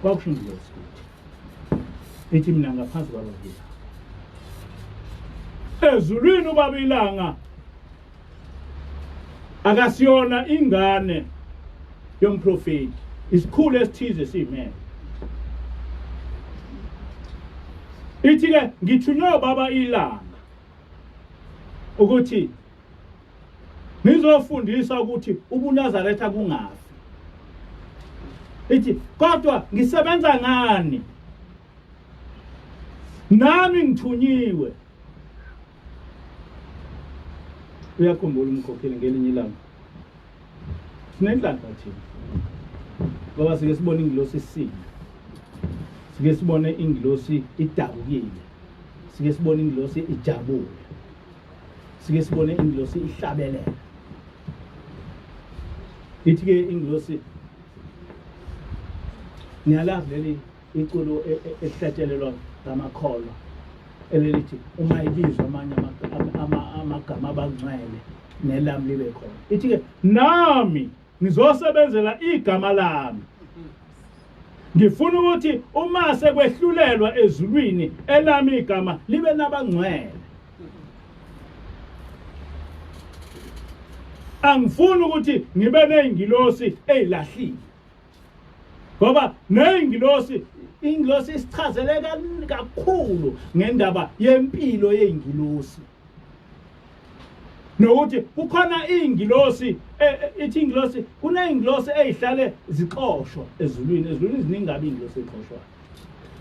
A: Kwakusho ingilosi ukuthi ithi mina ngaphansi kwababa ilanga ezulwini. Ubaba ilanga akasiyona ingane yomprofeti, isikhulu esithize siyimele. Ithi-ke ngithunywe ubaba ilanga ukuthi ngizofundisa ukuthi ubuNazaretha kungafi. Ithi kodwa ngisebenza ngani nami ngithunyiwe. Uyakhumbula umkhokheli ngelinye ilanga, sinenhlanhla thina ngoba sike sibone ingilosi isile, sike sibone ingilosi idabukile, sike sibone ingilosi ijabule, sike sibone ingilosi ihlabelela. Ithi-ke ingilosi, niyalazi leli iculo elihlatshelelwa ngamakholwa elelithi uma ibizwa amanye amagama abangcwele nelami libe khona. Ithi-ke nami ngizosebenzela igama lami, ngifuna ukuthi uma sekwehlulelwa ezulwini elami igama libe nabangcwele. Angifuni ukuthi ngibe ney'ngilosi ey'lahlile, ngoba ney'ngilosi, ingilosi isichazele kakhulu ngendaba yempilo yey'ngilosi, nokuthi kukhona iy'ngilosi ithi ingilosi kuney'ngilosi ey'hlale zixoshwa ezulwini. Ezulwini ziningi kabi iy'ngilosi ey'xoshwayo.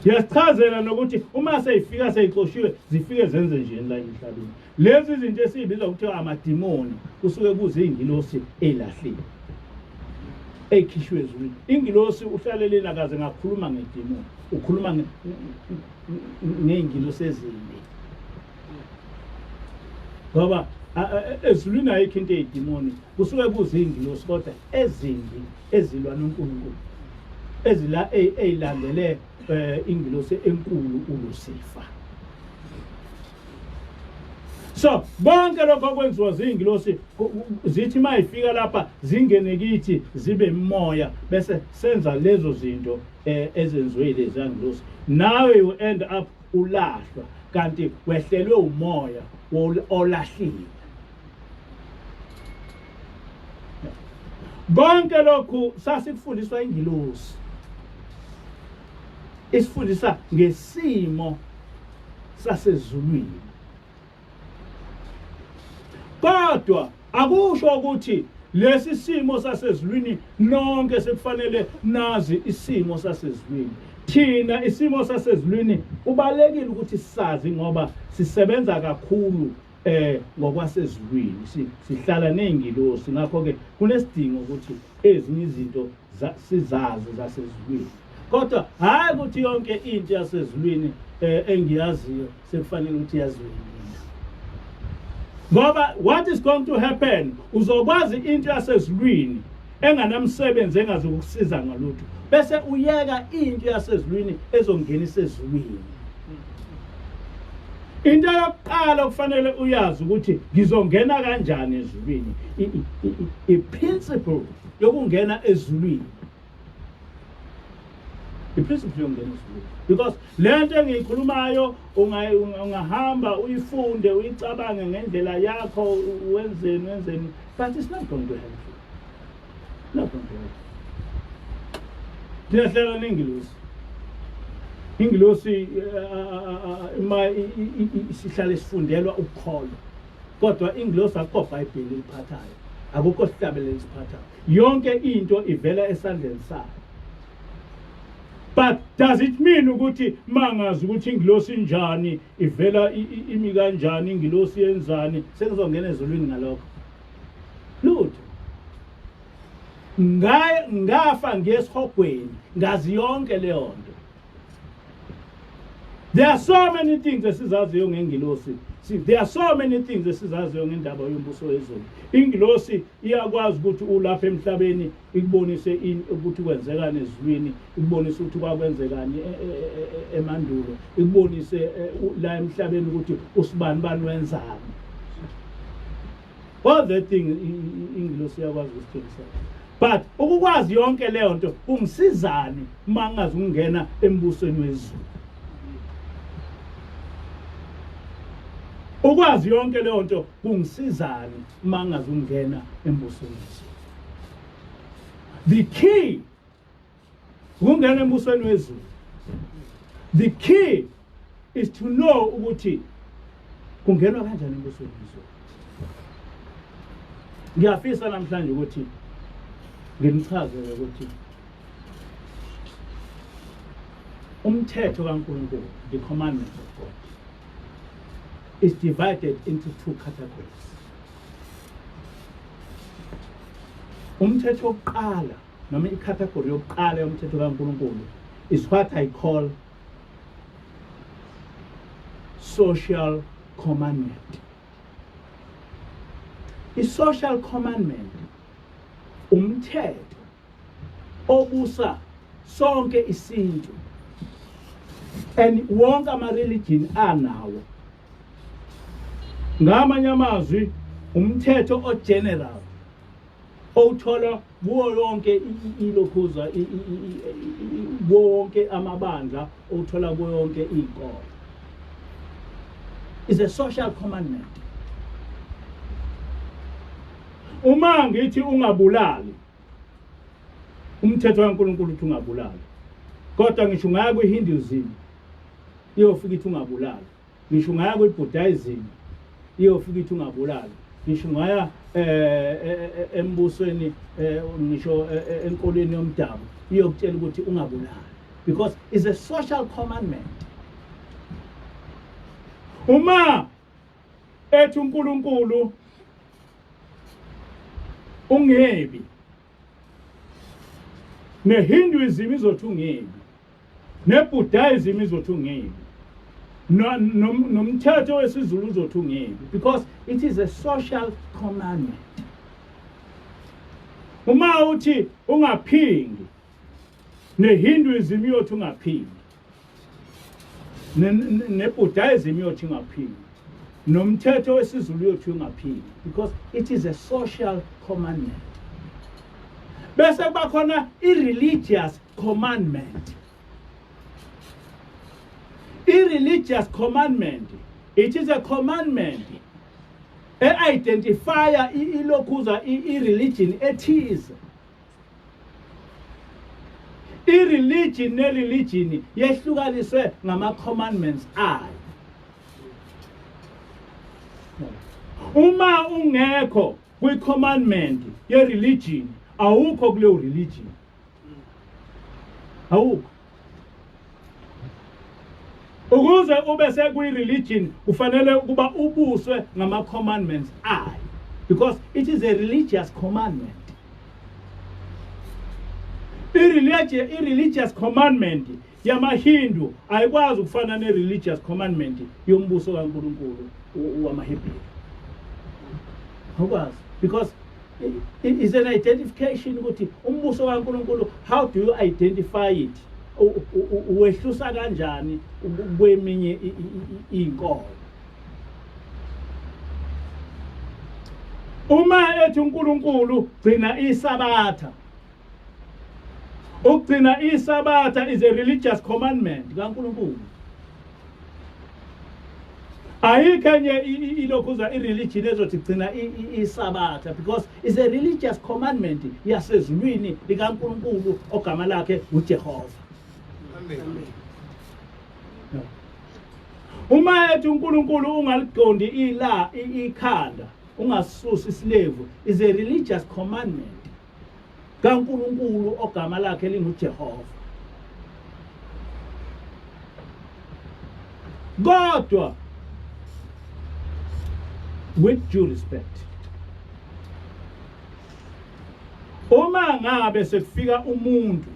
A: Siyasichazela nokuthi uma seyifika seyixoshiwe zifike zenze njeni la emhlabeni. Lezi zinto esiyibiza kuthiwa amadimoni kusuke kuziyingilosi ey'lahlile ey'khishwe ezulwini. Ingilosi uhlaleleni akaze ngakhuluma ngedimoni, ukhuluma ngey'ngilosi ezimbi, ngoba ezulwini ayikho into eyidimoni, kusuke kuziyingilosi kodwa ezimbi ezilwa noNkulunkulu, ezila eyilandele ingilosi enkulu uLucifer. So konke lokho okwenziwa zingilosi zithi mayifika lapha zingene kithi zibe imoya, bese senza lezo zinto ezenziwe lezi ngilosi. Nawe you end up ulahlwa, kanti wehlelwe umoya olahliwe. Konke lokhu sasikufundiswa ingilosi, isifundisa ngesimo sasezulwini. Kodwa akusho ukuthi lesi simo sasezulwini nonke sekufanele nazi isimo sasezulwini. Thina isimo sasezulwini kubalekile ukuthi sisazi, ngoba sisebenza kakhulu ngokwasezulwini, sihlala nezingilosi, ngakho ke kunesidingo ukuthi ezinye izinto sizazi zasezulwini. Kodwa hayi ukuthi yonke into yasezulwini engiyaziyo sekufanele ukuthi yaziwe yimina, ngoba what is going to happen, uzokwazi into yasezulwini enganamsebenzi, engazukukusiza ngalutho, bese uyeka into yasezulwini ezongenisa ezulwini. Into yokuqala okufanele uyazi ukuthi ngizongena kanjani ezulwini, i-principle yokungena ezulwini, i-principle yokungena ezulwini, because le nto engiyikhulumayo ungahamba uyifunde uyicabange ngendlela yakho, wenzeni wenzeni, but it's not going to help you, not going to help you. Siyahlala nengilosi, ingilosi ima sihlale sifundelwa ukukholwa, kodwa ingilosi akukho Bhayibheli eliphathayo. Akukho sihlabelelo esiphathayo. Yonke into ivela esandleni sakhe. But does it mean ukuthi mangazi ukuthi ingilosi injani, ivela imi kanjani, ingilosi yenzani, sengizongena ezulwini ngalokho? Lutho. Ngafa ngiyesihogweni, ngazi yonke leyo nto. There are so many things esizaziyo ngengilosi. See, there are so many things esizaziyo ngendaba yombuso wezulu. Ingilosi iyakwazi ukuthi ulapha emhlabeni ikubonise ukuthi kwenzekani ezulwini, ikubonise ukuthi kwakwenzekani e, e, e, emandulo, ikubonise la emhlabeni ukuthi usibani bani wenzani. All that thing ingilosi iyakwazi ukusitshengisa. But ukukwazi yonke leyo nto kungisizani uma ngingazi ukungena embusweni wezulu? Ukwazi yonke leyo nto kungisizani uma ngingazi ukungena embusweni wezulu? The key ukungena embusweni wezulu. The key is to know ukuthi kungenwa kanjani embusweni wezulu. Ngiyafisa namhlanje ukuthi nginichazele ukuthi umthetho kaNkulunkulu, the commandments of God, is divided into two categories. Umthetho wokuqala noma icategory yokuqala yomthetho kaNkulunkulu is what I call social commandment. I-social commandment umthetho obusa sonke isintu and wonke ama-religion anawo. Ngamanye amazwi umthetho o-general owuthola kuwo yonke ilokhuza, kuwo wonke amabandla, owuthola kuwo yonke iy'nkolo, is a social commandment. Uma ngithi ungabulali, umthetho kaNkulunkulu uthi ungabulali, kodwa ngisho ungaya kwi-Hinduism iyofika ithi ungabulali, ngisho ungaya kwi-Buddhism iyofika ithi ungabulali, ngisho ungaya embusweni, ngisho enkolweni yomdabu iyokutshela ukuthi ungabulali, because it's a social commandment. Uma ethi uNkulunkulu ungebi, neHinduism izothi ungebi, neBuddhism izothi ungebi, nomthetho wesiZulu uzothi ungebi, because it is a social commandment. Uma uthi ungaphingi, neHinduism iyothi ungaphingi, neBuddhism iyothi ungaphingi, nomthetho wesiZulu uyothi ungaphingi, because it is a social commandment. Bese kuba khona i-religious commandment. I-religious commandment, it is a commandment e-identifya ilokhuza i-religion ethize. I-religion ne-religion yehlukaniswe ngama-commandments ayo. Uma ungekho kwi-commandment ye-religion, awukho kuleyo religion, awukho. Ukuze ube sekwi-religion kufanele ukuba ubuswe ngama-commandments ayo, because it is a religious commandment. I-religious commandment yamaHindu ayikwazi ukufana ne-religious commandment yombuso kaNkulunkulu wamaHebheru, awukwazi, because is an identification ukuthi umbuso kaNkulunkulu, how do you identify it? Uwehlusa kanjani kweminye inkolo? Uma ethi uNkulunkulu gcina iSabatha, ukugcina iSabatha is a religious commandment kaNkulunkulu. Ayikho enye ilokhuza i-religion ezothi gcina iSabatha, because it's a religious commandment yasezulwini likaNkulunkulu ogama lakhe uJehova.
B: Amen.
A: Uma ethi uNkulunkulu ungaligondi ila ikhanda, ungasusi isilevu is a religious commandment kaNkulunkulu ogama lakhe linguJehova. Kodwa with due respect, uma ngabe sekufika umuntu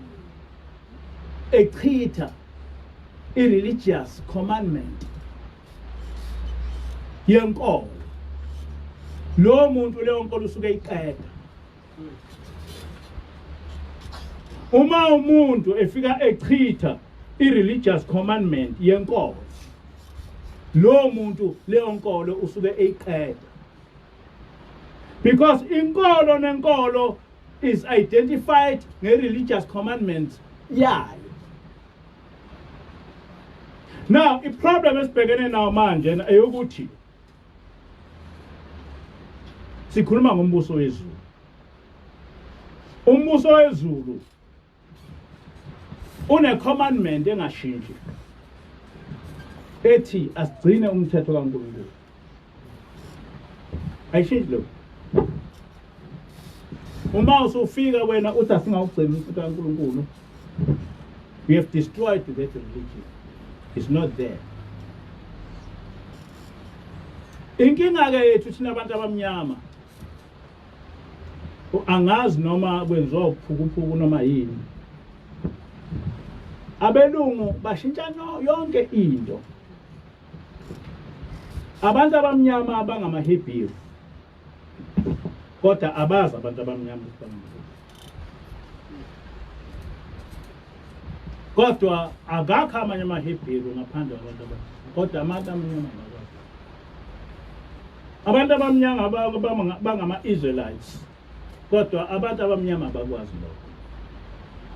A: echitha i-religious commandment yenkolo, lowo muntu leyo nkolo usuke iqeda. Uma umuntu efika echitha i-religious commandment yenkolo, lowo muntu leyo nkolo usuke eyiqeda, because inkolo nenkolo is identified nge-religious commandments yayo. Now i-problem esibhekene nayo manje eyokuthi sikhuluma ngombuso wezulu. Umbuso wezulu une commandment engashintshi ethi asigcine umthetho kaNkulunkulu. Ayishintshi lokho. Uma usufika wena uthi asingawugcini umthetho kaNkulunkulu, we have destroyed that religion. It's not there. Inkinga ke yethu thina abantu abamnyama, angazi noma kwenziwa ubuphukuphuku noma yini, abelungu bashintsha yonke into. Abantu abamnyama bangamaHebheru, kodwa abazi abantu abamnyama ukuthi bangamaHebheru. Kodwa akakho amanye amaHebheru ngaphandle kwabantu abamnyama, kodwa abantu abamnyama abakwazi. Abantu abamnyama bangama-Israelites, kodwa abantu abamnyama abakwazi lokho.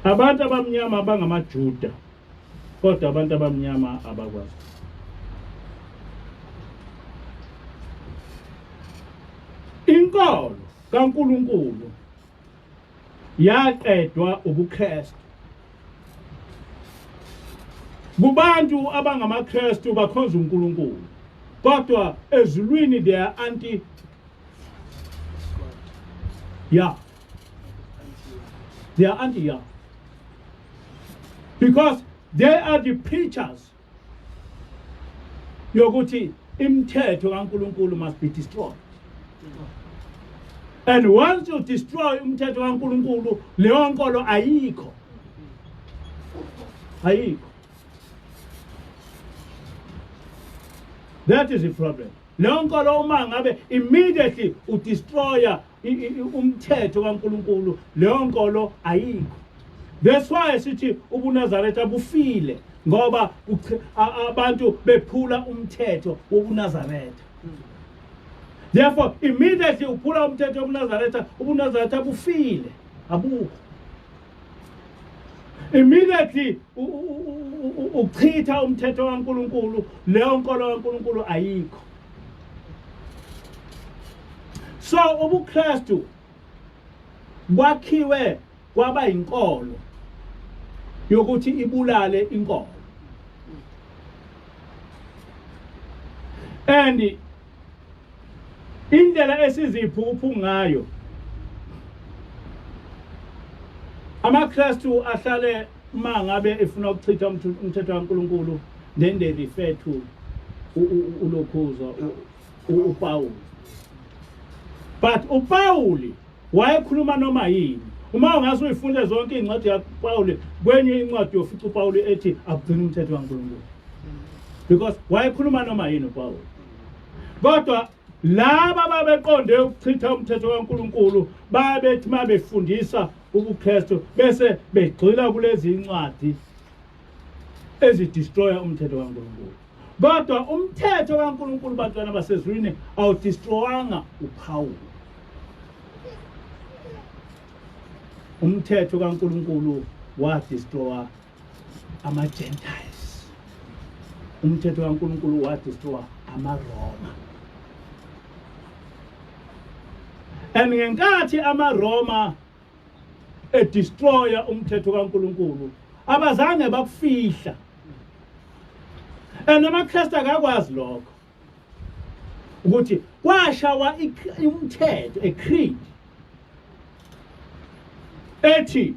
A: Abantu abamnyama bangamaJuda, kodwa abantu abamnyama abakwazi. Inkolo kaNkulunkulu yaqedwa ubuKristu. Kubantu abangamaKristu bakhonza uNkulunkulu, kodwa ezulwini they are anti yeah they are anti yeah because they are the preachers yokuthi imithetho kaNkulunkulu must be destroyed. And once you destroy umthetho kaNkulunkulu, leyo nkolo ayikho, ayikho. That is the problem. Leyo nkolo uma ngabe immediately udestroya umthetho kaNkulunkulu, leyo nkolo ayikho. That's why sithi ubuNazaretha bufile, ngoba abantu bephula umthetho wobuNazaretha. Therefore immediately uphula umthetho wobuNazaretha, ubuNazaretha bufile, abukho. Immediately uchitha umthetho kaNkulunkulu, leyo nkolo kaNkulunkulu ayikho. So ubuKristu kwakhiwe kwaba inkolo yokuthi ibulale inkolo. And indlela esiziphuphu ngayo amaKristu ahlale uma ngabe efuna ukuchitha umthetho kaNkulunkulu, then they refer to ulokhuza uPaul. But uPaul wayekhuluma noma yini. Uma ungase uyifunde zonke iy'ncwadi kaPaul, kwenye incwadi yofica uPaul ethi akugcina umthetho kaNkulunkulu, because wayekhuluma noma yini uPaul. Kodwa laba babeqonde ukuchitha umthetho kaNkulunkulu babethi uma befundisa ubuKristu bese begxila kulezi incwadi ezidestroya umthetho kaNkulunkulu. Kodwa umthetho kaNkulunkulu, bantwana basezulwini, awudestroyanga uPaul. Umthetho kaNkulunkulu wadestroya ama-Gentiles. Umthetho kaNkulunkulu wadestroya amaRoma. And ngenkathi amaRoma edestroya umthetho kaNkulunkulu, abazange bakufihla. And amaKristu akakwazi lokho. Ukuthi kwashawa umthetho, a creed ethi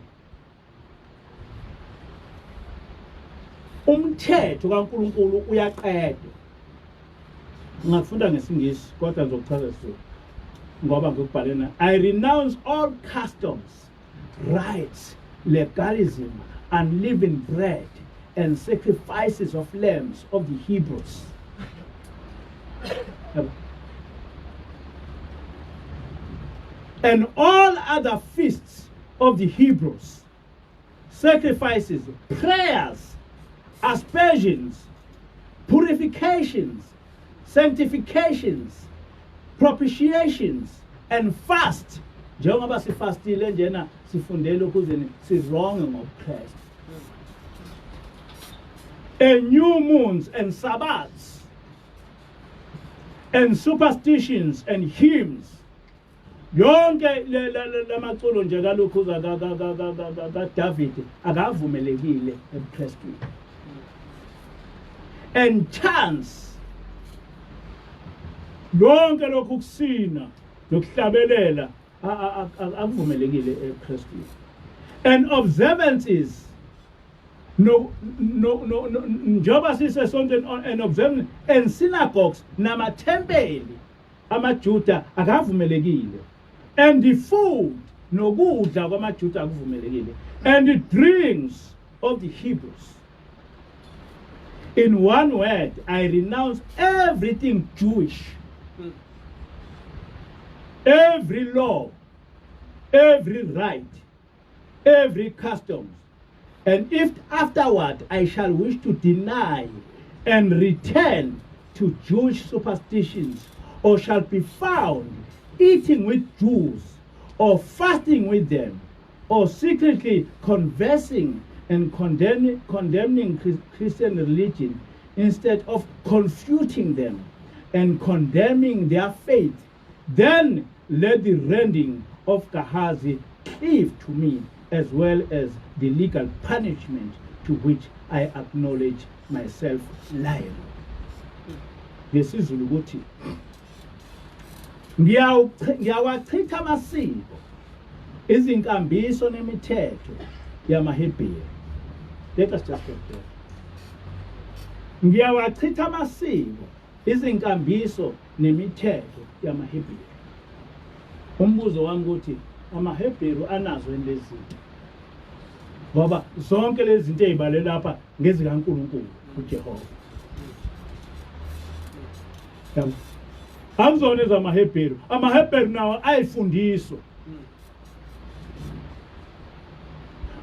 A: umthetho kaNkuluNkulu uyaqedwa. Ngingafunda ngesiNgisi kodwa ngizokuchaza isiZulu ngoba ngikubhale na. I renounce all customs, rites, legalism, unleavened bread and sacrifices of lambs of the Hebrews. And all other feasts of the Hebrews, sacrifices, prayers, aspersions, purifications, sanctifications, propitiations and fast. Njengoba sifastile njena sifundele ukuze sironge ngobuKristu. And new moons and Sabbaths and superstitions and hymns. Yonke lamaculo nje kalukhuza kaDavid akavumelekile ebuKristwini. And chance, yonke lokhu kusina nokuhlabelela akuvumelekile ebuKristwini. And observances, no no no njengoba sisesontweni, and observance and synagogues namathempeli amaJuda akavumelekile, and the food, nokudla kwamaJuda akuvumelekile, and the drinks of the Hebrews. In one word, I renounce everything Jewish, every law, every right, every custom. And if afterward I shall wish to deny and return to Jewish superstitions, or shall be found eating with Jews, or fasting with them, or secretly conversing and condemning Christian religion instead of confuting them and condemning their faith, then let the rending of Gehazi cleave to me, as well as the legal punishment to which I acknowledge myself liable. NgesiZulu ukuthi ngiyawachitha amasiko, izinkambiso nemithetho yamaHebheru. Let us just get there. Ngiyawachitha amasiko, izinkambiso nemithetho yamaHebheru. Umbuzo wami ukuthi amaHebheru anazo yini lezi zinto? Ngoba zonke lezi zinto ezibale lapha ngezikaNkulunkulu uJehova. Yabo. Akuzona ezamaHebheru. AmaHebheru nawo ayifundiswa.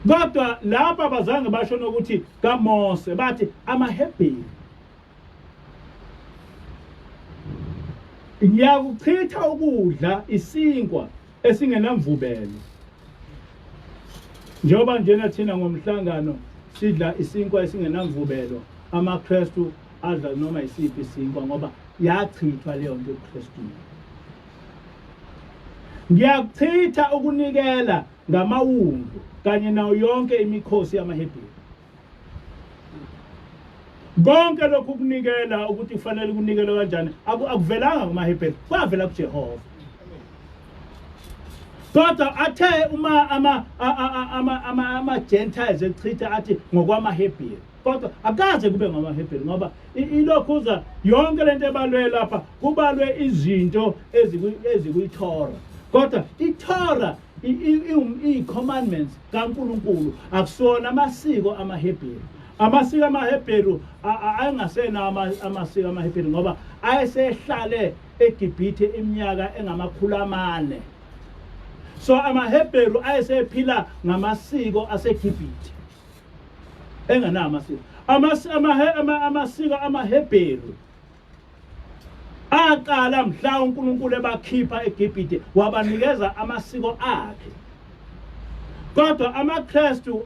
A: Kodwa lapha bazange basho nokuthi kaMose, bathi amaHebheru. Ngiyakuchitha ukudla isinkwa esingenamvubelo. Njengoba njena thina ngomhlangano sidla isinkwa esingenamvubelo, amaKristu adla noma isiphi isinkwa ngoba yachithwa leyo nto ebuKristwini. Ngiyakuchitha ukunikela ngamawundlu kanye nayo yonke imikhosi yamaHebheru. Konke lokhu kunikela ukuthi kufanele kunikelwe kanjani akuvelanga kumaHebheru, kwavela kuJehova. Kodwa athe uma ama ama ama ama Gentiles echitha athi ngokwamaHebheru, kodwa akaze kube ngamaHebheru ngoba ilokhuza yonke lento ebalwe lapha kubalwe izinto ezikuyiTorah, kodwa iTorah iyi-commandments kaNkulunkulu, akusona amasiko amaHebheru. Amasiko amaHebheru ayengasena amasiko amaHebheru ngoba ayesehlale eGibhithe iminyaka engama-400. So amaHebheru ayesephila ngamasiko aseGibhithe, engenawo amasiko. Amasiko amaHebheru aqala mhla uNkulunkulu ebakhipha eGibhithe wabanikeza amasiko akhe. Kodwa amaKristu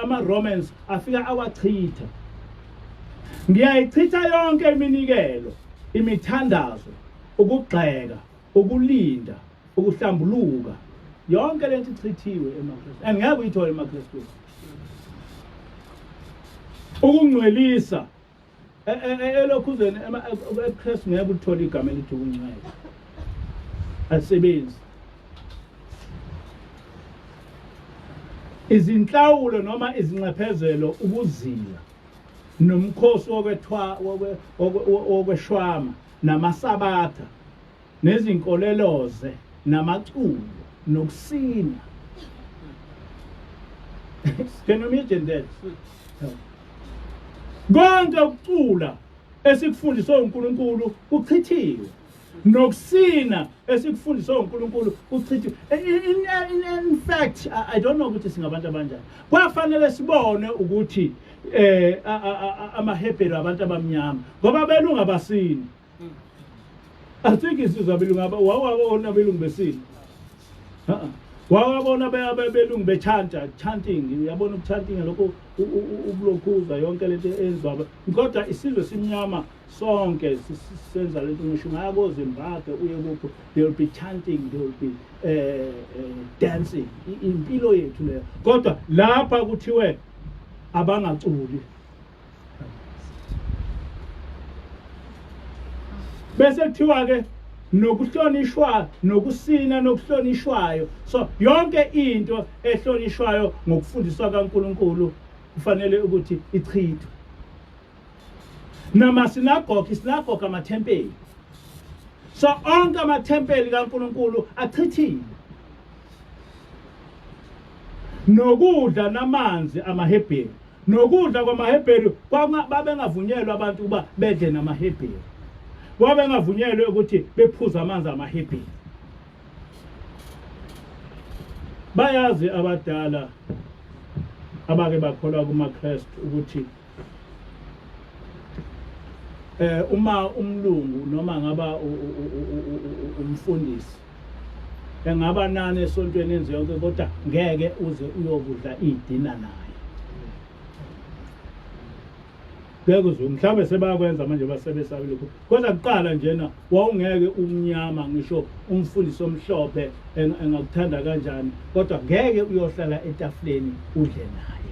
A: ama-Romans afika awachitha. Ngiyayichitha yonke iminikelo, imithandazo, ukugxeka, ukulinda, ukuhlambuluka, yonke lento ichithiwe emaKristu. Angeke uyithole emaKristwini. Ukungcwelisa Elokhuzeni ebuKristu ngeke uthole igama elithi ukuncela, alisebenzi. Izinhlawulo noma izinxephezelo, ukuzila nomkhosi wokweshwama namasabatha nezinkoleloze namaculo nokusina. Can you imagine that? Konke ukucula esikufundiswe uNkulunkulu kuchithiwe, nokusina esikufundiswe uNkulunkulu kuchithiwe. In fact, I don't know ukuthi singabantu abanjani. Kwafanele sibone ukuthi amaHebheru abantu abamnyama, ngoba belunga abasini. Asikho isizwe abelungu wawabona abelungu besini. Wawabona abelungu bechanta, chanting, uyabona ukuchanting lokho, ukulokhuza yonke lento eyenziwa. Kodwa isizwe simnyama sonke senza lento, ngisho ungaya koZimbabwe uye kuphi, they will be chanting, they will be dancing. Impilo yethu leyo. Kodwa lapha kuthiwe abangaculi. Bese kuthiwa ke nokuhlonishwa nokusina nokuhlonishwayo. So yonke into ehlonishwayo ngokufundiswa kaNkuluNkulu kufanele ukuthi ichithwe. Namasinagoge, isinagoge amathempeli. So onke amathempeli kaNkuluNkulu achithiwe. Nokudla namanzi amaHebheru, nokudla kwamaHebheru, babengavunyelwa abantu ukuba bedle namaHebheru, babengavunyelwe ukuthi bephuze amanzi amaHebheru. Bayazi abadala abake bakholwa kumaKristu ukuthi uma umlungu noma ngaba umfundisi engaba nani esontweni enze yonke, kodwa ngeke uze uyokudla idina naye, ngeke uze. Mhlawumbe sebayakwenza manje basebesabile lokhu, kodwa kuqala njena wawungeke umnyama, ngisho umfundisi omhlophe engakuthanda kanjani, kodwa ngeke uyohlala etafuleni udle naye.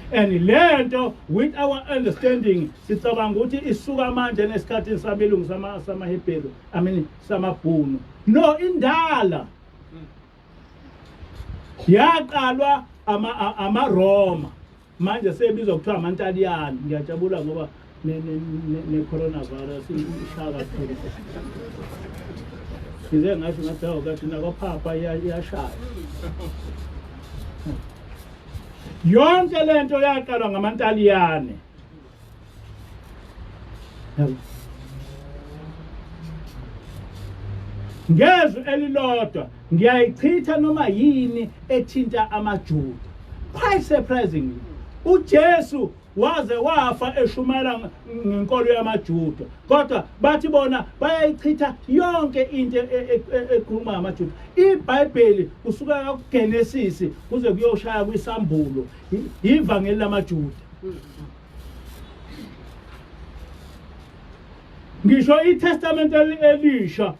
A: And lento, with our understanding, sicabanga ukuthi isuka manje nesikhathini sabelungu, samaHebheru, I mean samabhunu. No, indala yaqalwa amaRoma, manje sebizwa kuthiwa amaNtaliyane. Ngiyajabula ngoba ne-coronavirus ishaya kakhulu. Ngize ngasho ngathi hawu, kathi nakwaphapha iyashaya. Yonke lento yaqalwa ngamaNtaliyane. Ngezwi elilodwa ngiyayichitha noma yini ethinta amaJuda. Quite surprisingly, uJesu waze wafa eshumayela ngenkolo yamaJuda, kodwa bathi bona bayayichitha yonke into ekhuluma ngamaJuda. IBhayibheli kusuka kuGenesis kuze kuyoshaya kwiSambulo ivangeli lamaJuda. Ngisho iTestament elisha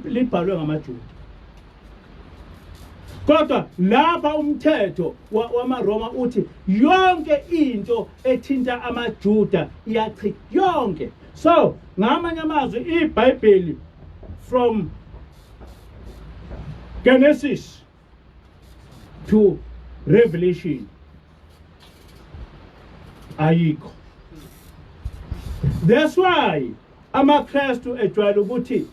A: libhalwe ngamaJuda. Kodwa lapha umthetho wamaRoma uthi yonke into ethinta amaJuda iyachitha yonke. So ngamanye amazwi, iBhayibheli from Genesis to Revelation ayikho. That's why amaKristu ejwayele ukuthi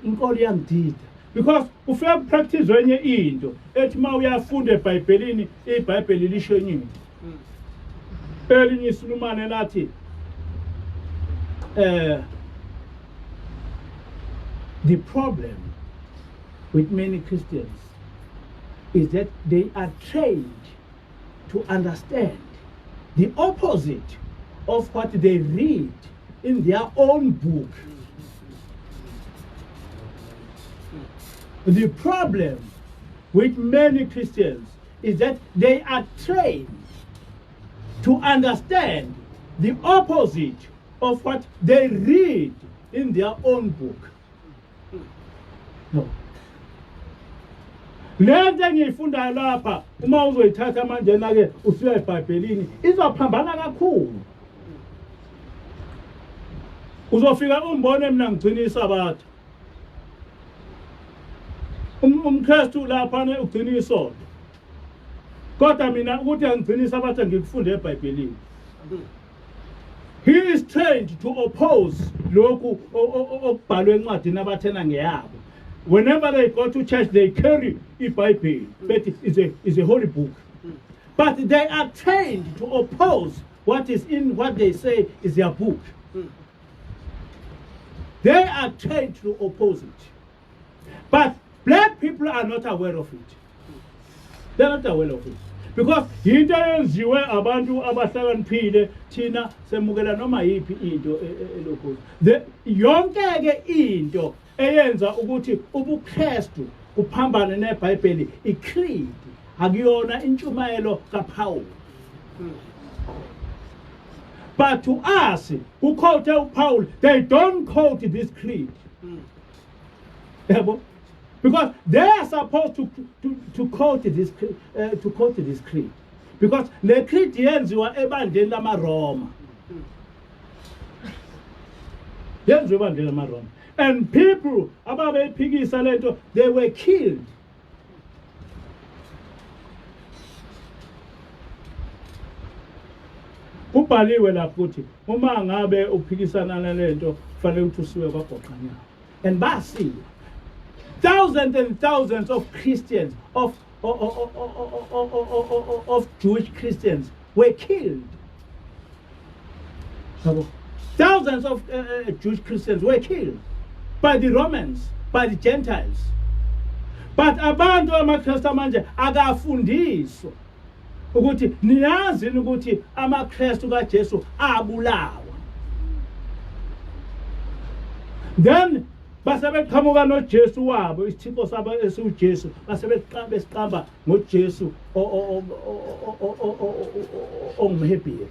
A: inkolo iyangidida, because ufika kupractice enye into ethi uma uyafunda eBhayibhelini, iBhayibheli lisho enye into. Elinye isulumane lathi the problem with many Christians is that they are trained to understand the opposite of what they read in their own book. The problem with many Christians is that they are trained to understand the opposite of what they read in their own book. No. Le nto engiyifundayo lapha uma uzoyithatha manjena-ke usuya ebhayibhelini izophambana kakhulu. Uzofika umbone mina ngigcina isabatha. UmKristu lapha ugcina isonto. Kodwa mina ukuthi angigcina isabatha ngikufunde eBhayibhelini. He is trained to oppose lokhu okubhalwe encwadini abathena ngeyabo. Whenever they go to church they carry iBhayibheli bethi is a holy book. But they are trained to oppose what is in what they say is their book. They are trained to oppose it. But black people are not aware of it. They're not aware of it. Because yinto eyenziwe abantu abahlakaniphile, thina semukela noma yiphi into elokhu. Yonke ke into eyenza ukuthi ubuKristu kuphambane neBhayibheli i-creed, akuyona intshumayelo kaPaul. But to us who quote uPaul, they don't quote this creed. Yabo? Because they are supposed to quote this creed. Because le creed yenziwa ebandleni lamaRoma. Yenziwa ebandleni lamaRoma. And people ababeyiphikisa lento, they were killed. Kubhaliwe lapho ukuthi uma ngabe uphikisana nalento kufanele ukuthi usiwe kwagoqanyawo. And basiwe. Thousands and thousands of Christians, of Jewish Christians were killed. Thousands of Jewish Christians were killed by the Romans, by the Gentiles. But abantu amaKristu manje akafundiswa ukuthi niyazi ukuthi amaKristu kaJesu abulawa. Then base beqhamuka noJesu wabo, isithixo sabo esiwuJesu, base besiqamba ngoJesu ongumHebheru.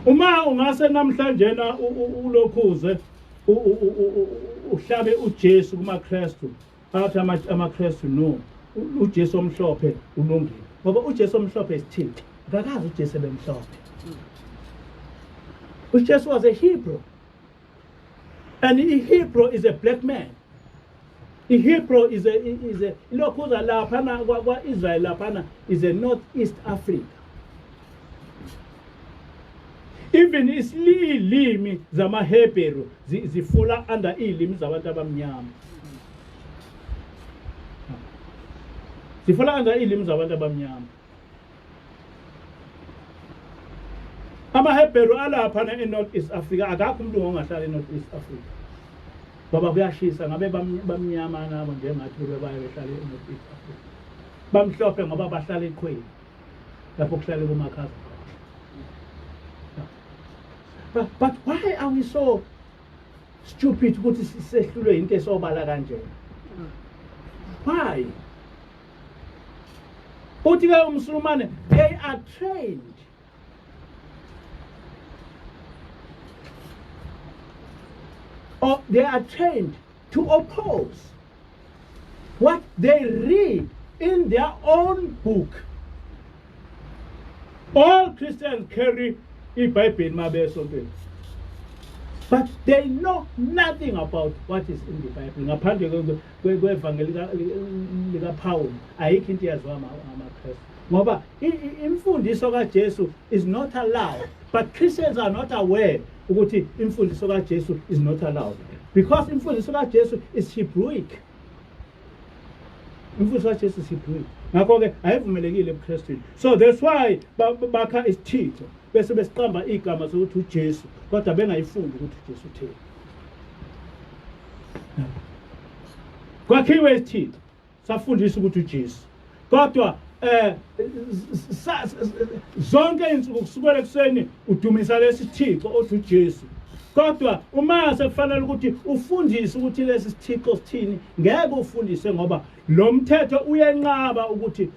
A: Uma ungase namhlanje na ulokhuze uhlabe uJesu kumaKristu, athi amaKristu no, uJesu omhlophe ulungile, ngoba uJesu omhlophe isithixo. Akakazi uJesu ebemhlophe. UJesu was a Hebrew, and a Hebrew is a black man. A Hebrew is a ilokhuza laphana kwa-Israel, laphana is a North East Africa. Even isilimi zamaHebheru zifula under iy'limi zabantu abamnyama, zifula under iy'limi zabantu abamnyama. AmaHebheru alapha e-North East Africa, akakho umuntu ongahlala e-North East Africa ngoba kuyashisa. Ngabe bamnyama nabo njengathi, kube baye behlale e-North East Africa. Bamhlophe ngoba bahlala eqhweni lapho kuhlale kumakhaza khona. But why are we so stupid ukuthi sehlulwe into esobala kanjena? Why? Uthi ke umsulumane, they are trained or they are trained to oppose what they read in their own book. All Christians carry iBhayibheli mabesontweni, but they know nothing about what is in the Bible. Ngaphandle kwevangeli likaPaul ayikho into eyaziwa amaKristu, ngoba imfundiso kaJesu is not allowed. But Christians are not aware ukuthi imfundiso kaJesu is not allowed, because imfundiso kaJesu is Hebraic. Imfundiso kaJesu is Hebraic, ngakho-ke ayivumelekile ebuKristwini. So that's why bakha isithixo bese besiqamba igama sokuthi uJesu, kodwa bengayifundi ukuthi uJesu utheni. Kwakhiwe isithixo, safundisa ukuthi uJesu, kodwa zonke insuku kusukela ekuseni udumisa lesi thixo othi uJesu, kodwa uma sekufanele ukuthi ufundise ukuthi lesi sithixo sithini, ngeke ufundise, ngoba lo mthetho uyenqaba ukuthi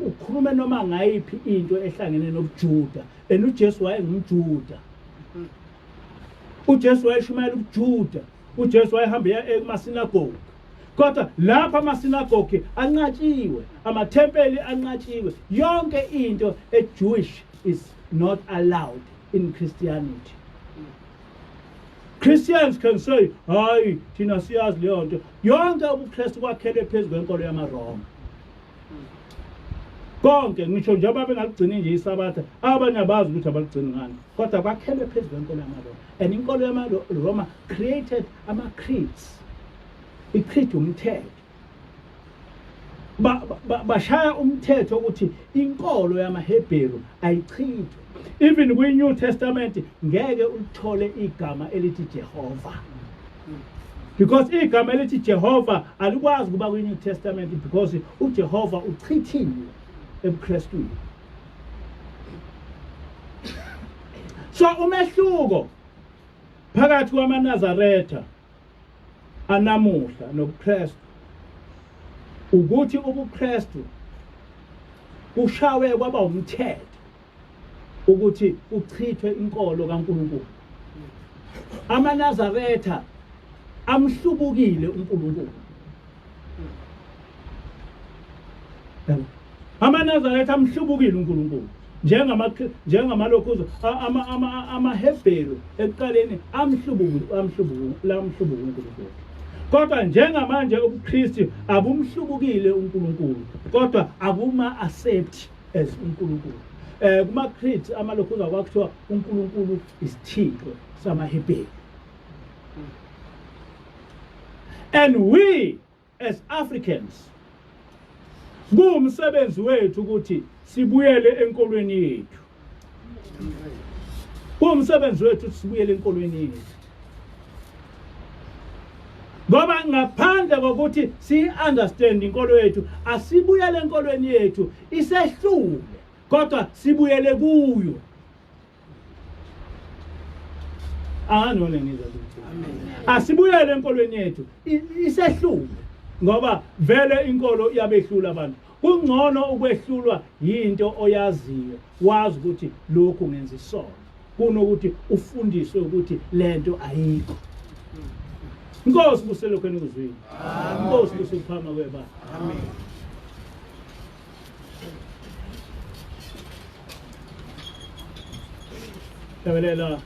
A: ukhulume noma ngayiphi into ehlangene nobuJuda. And uJesu wayengumJuda. UJesu wayeshumayela ubuJuda. UJesu wayehamba eya emasinagoge. Kodwa lapha amasinagogi anqatshiwe, amathempeli anqatshiwe, yonke into eJewish is not allowed in Christianity. Christians can say, hayi thina siyazi leyo nto. Yonke ubuKristu kwakhelwe phezu kwenkolo yamaRoma. Konke ngisho njengoba bengakugcini nje isabatha, abanye abazi ukuthi abaligcini ngani, kodwa kwakhelwe phezu kwenkolo yamaRoma. And inkolo yamaRoma created ama-creeds. I-creed umthetho. Bashaya umthetho ukuthi inkolo yamaHebheru ayichithwe. Even kwi-New Testament ngeke ulithole igama elithi Jehova. Because igama elithi Jehova alikwazi kuba kwi-New Testament because uJehova uchithiwe ebuKrestwini. So umehluko phakathi kwamaNazaretha anamuhla nobuKristu ukuthi ubuKristu kushawe kwaba umthetho ukuthi kuchithwe inkolo kaNkulunkulu. AmaNazaretha amhlubukile uNkulunkulu. AmaNazaretha amhlubukile uNkulunkulu njengama njengamalokhuzo amaHebheru ekuqaleni amhlubuki amhlubuki lamhlubuka uNkulunkulu. Kodwa njengamanje ubuKristu abumhlubukile uNkulunkulu kodwa abuma accept as uNkulunkulu. Kuma creed amalokhuza kwakuthiwa uNkulunkulu isithixo samaHebheru. And we as Africans kuwumsebenzi wethu ukuthi sibuyele enkolweni yethu. Kuwumsebenzi wethu ukuthi sibuyele enkolweni yethu. Ngoba ngaphandle kokuthi si-understand inkolo yethu, asibuyele enkolweni yethu isehlule, kodwa sibuyele kuyo. Anganone ngizwa ukuthi. Asibuyele enkolweni yethu isehlule ngoba vele inkolo iyabehlula abantu. Kungcono ukwehlulwa yinto oyaziyo, wazi ukuthi lokhu ngenza isono, kunokuthi ufundiswe ukuthi lento ayikho. Inkosi kuselokhu enikuzwile. Inkosi kusephama kwebaba. Amen. Hlabelela.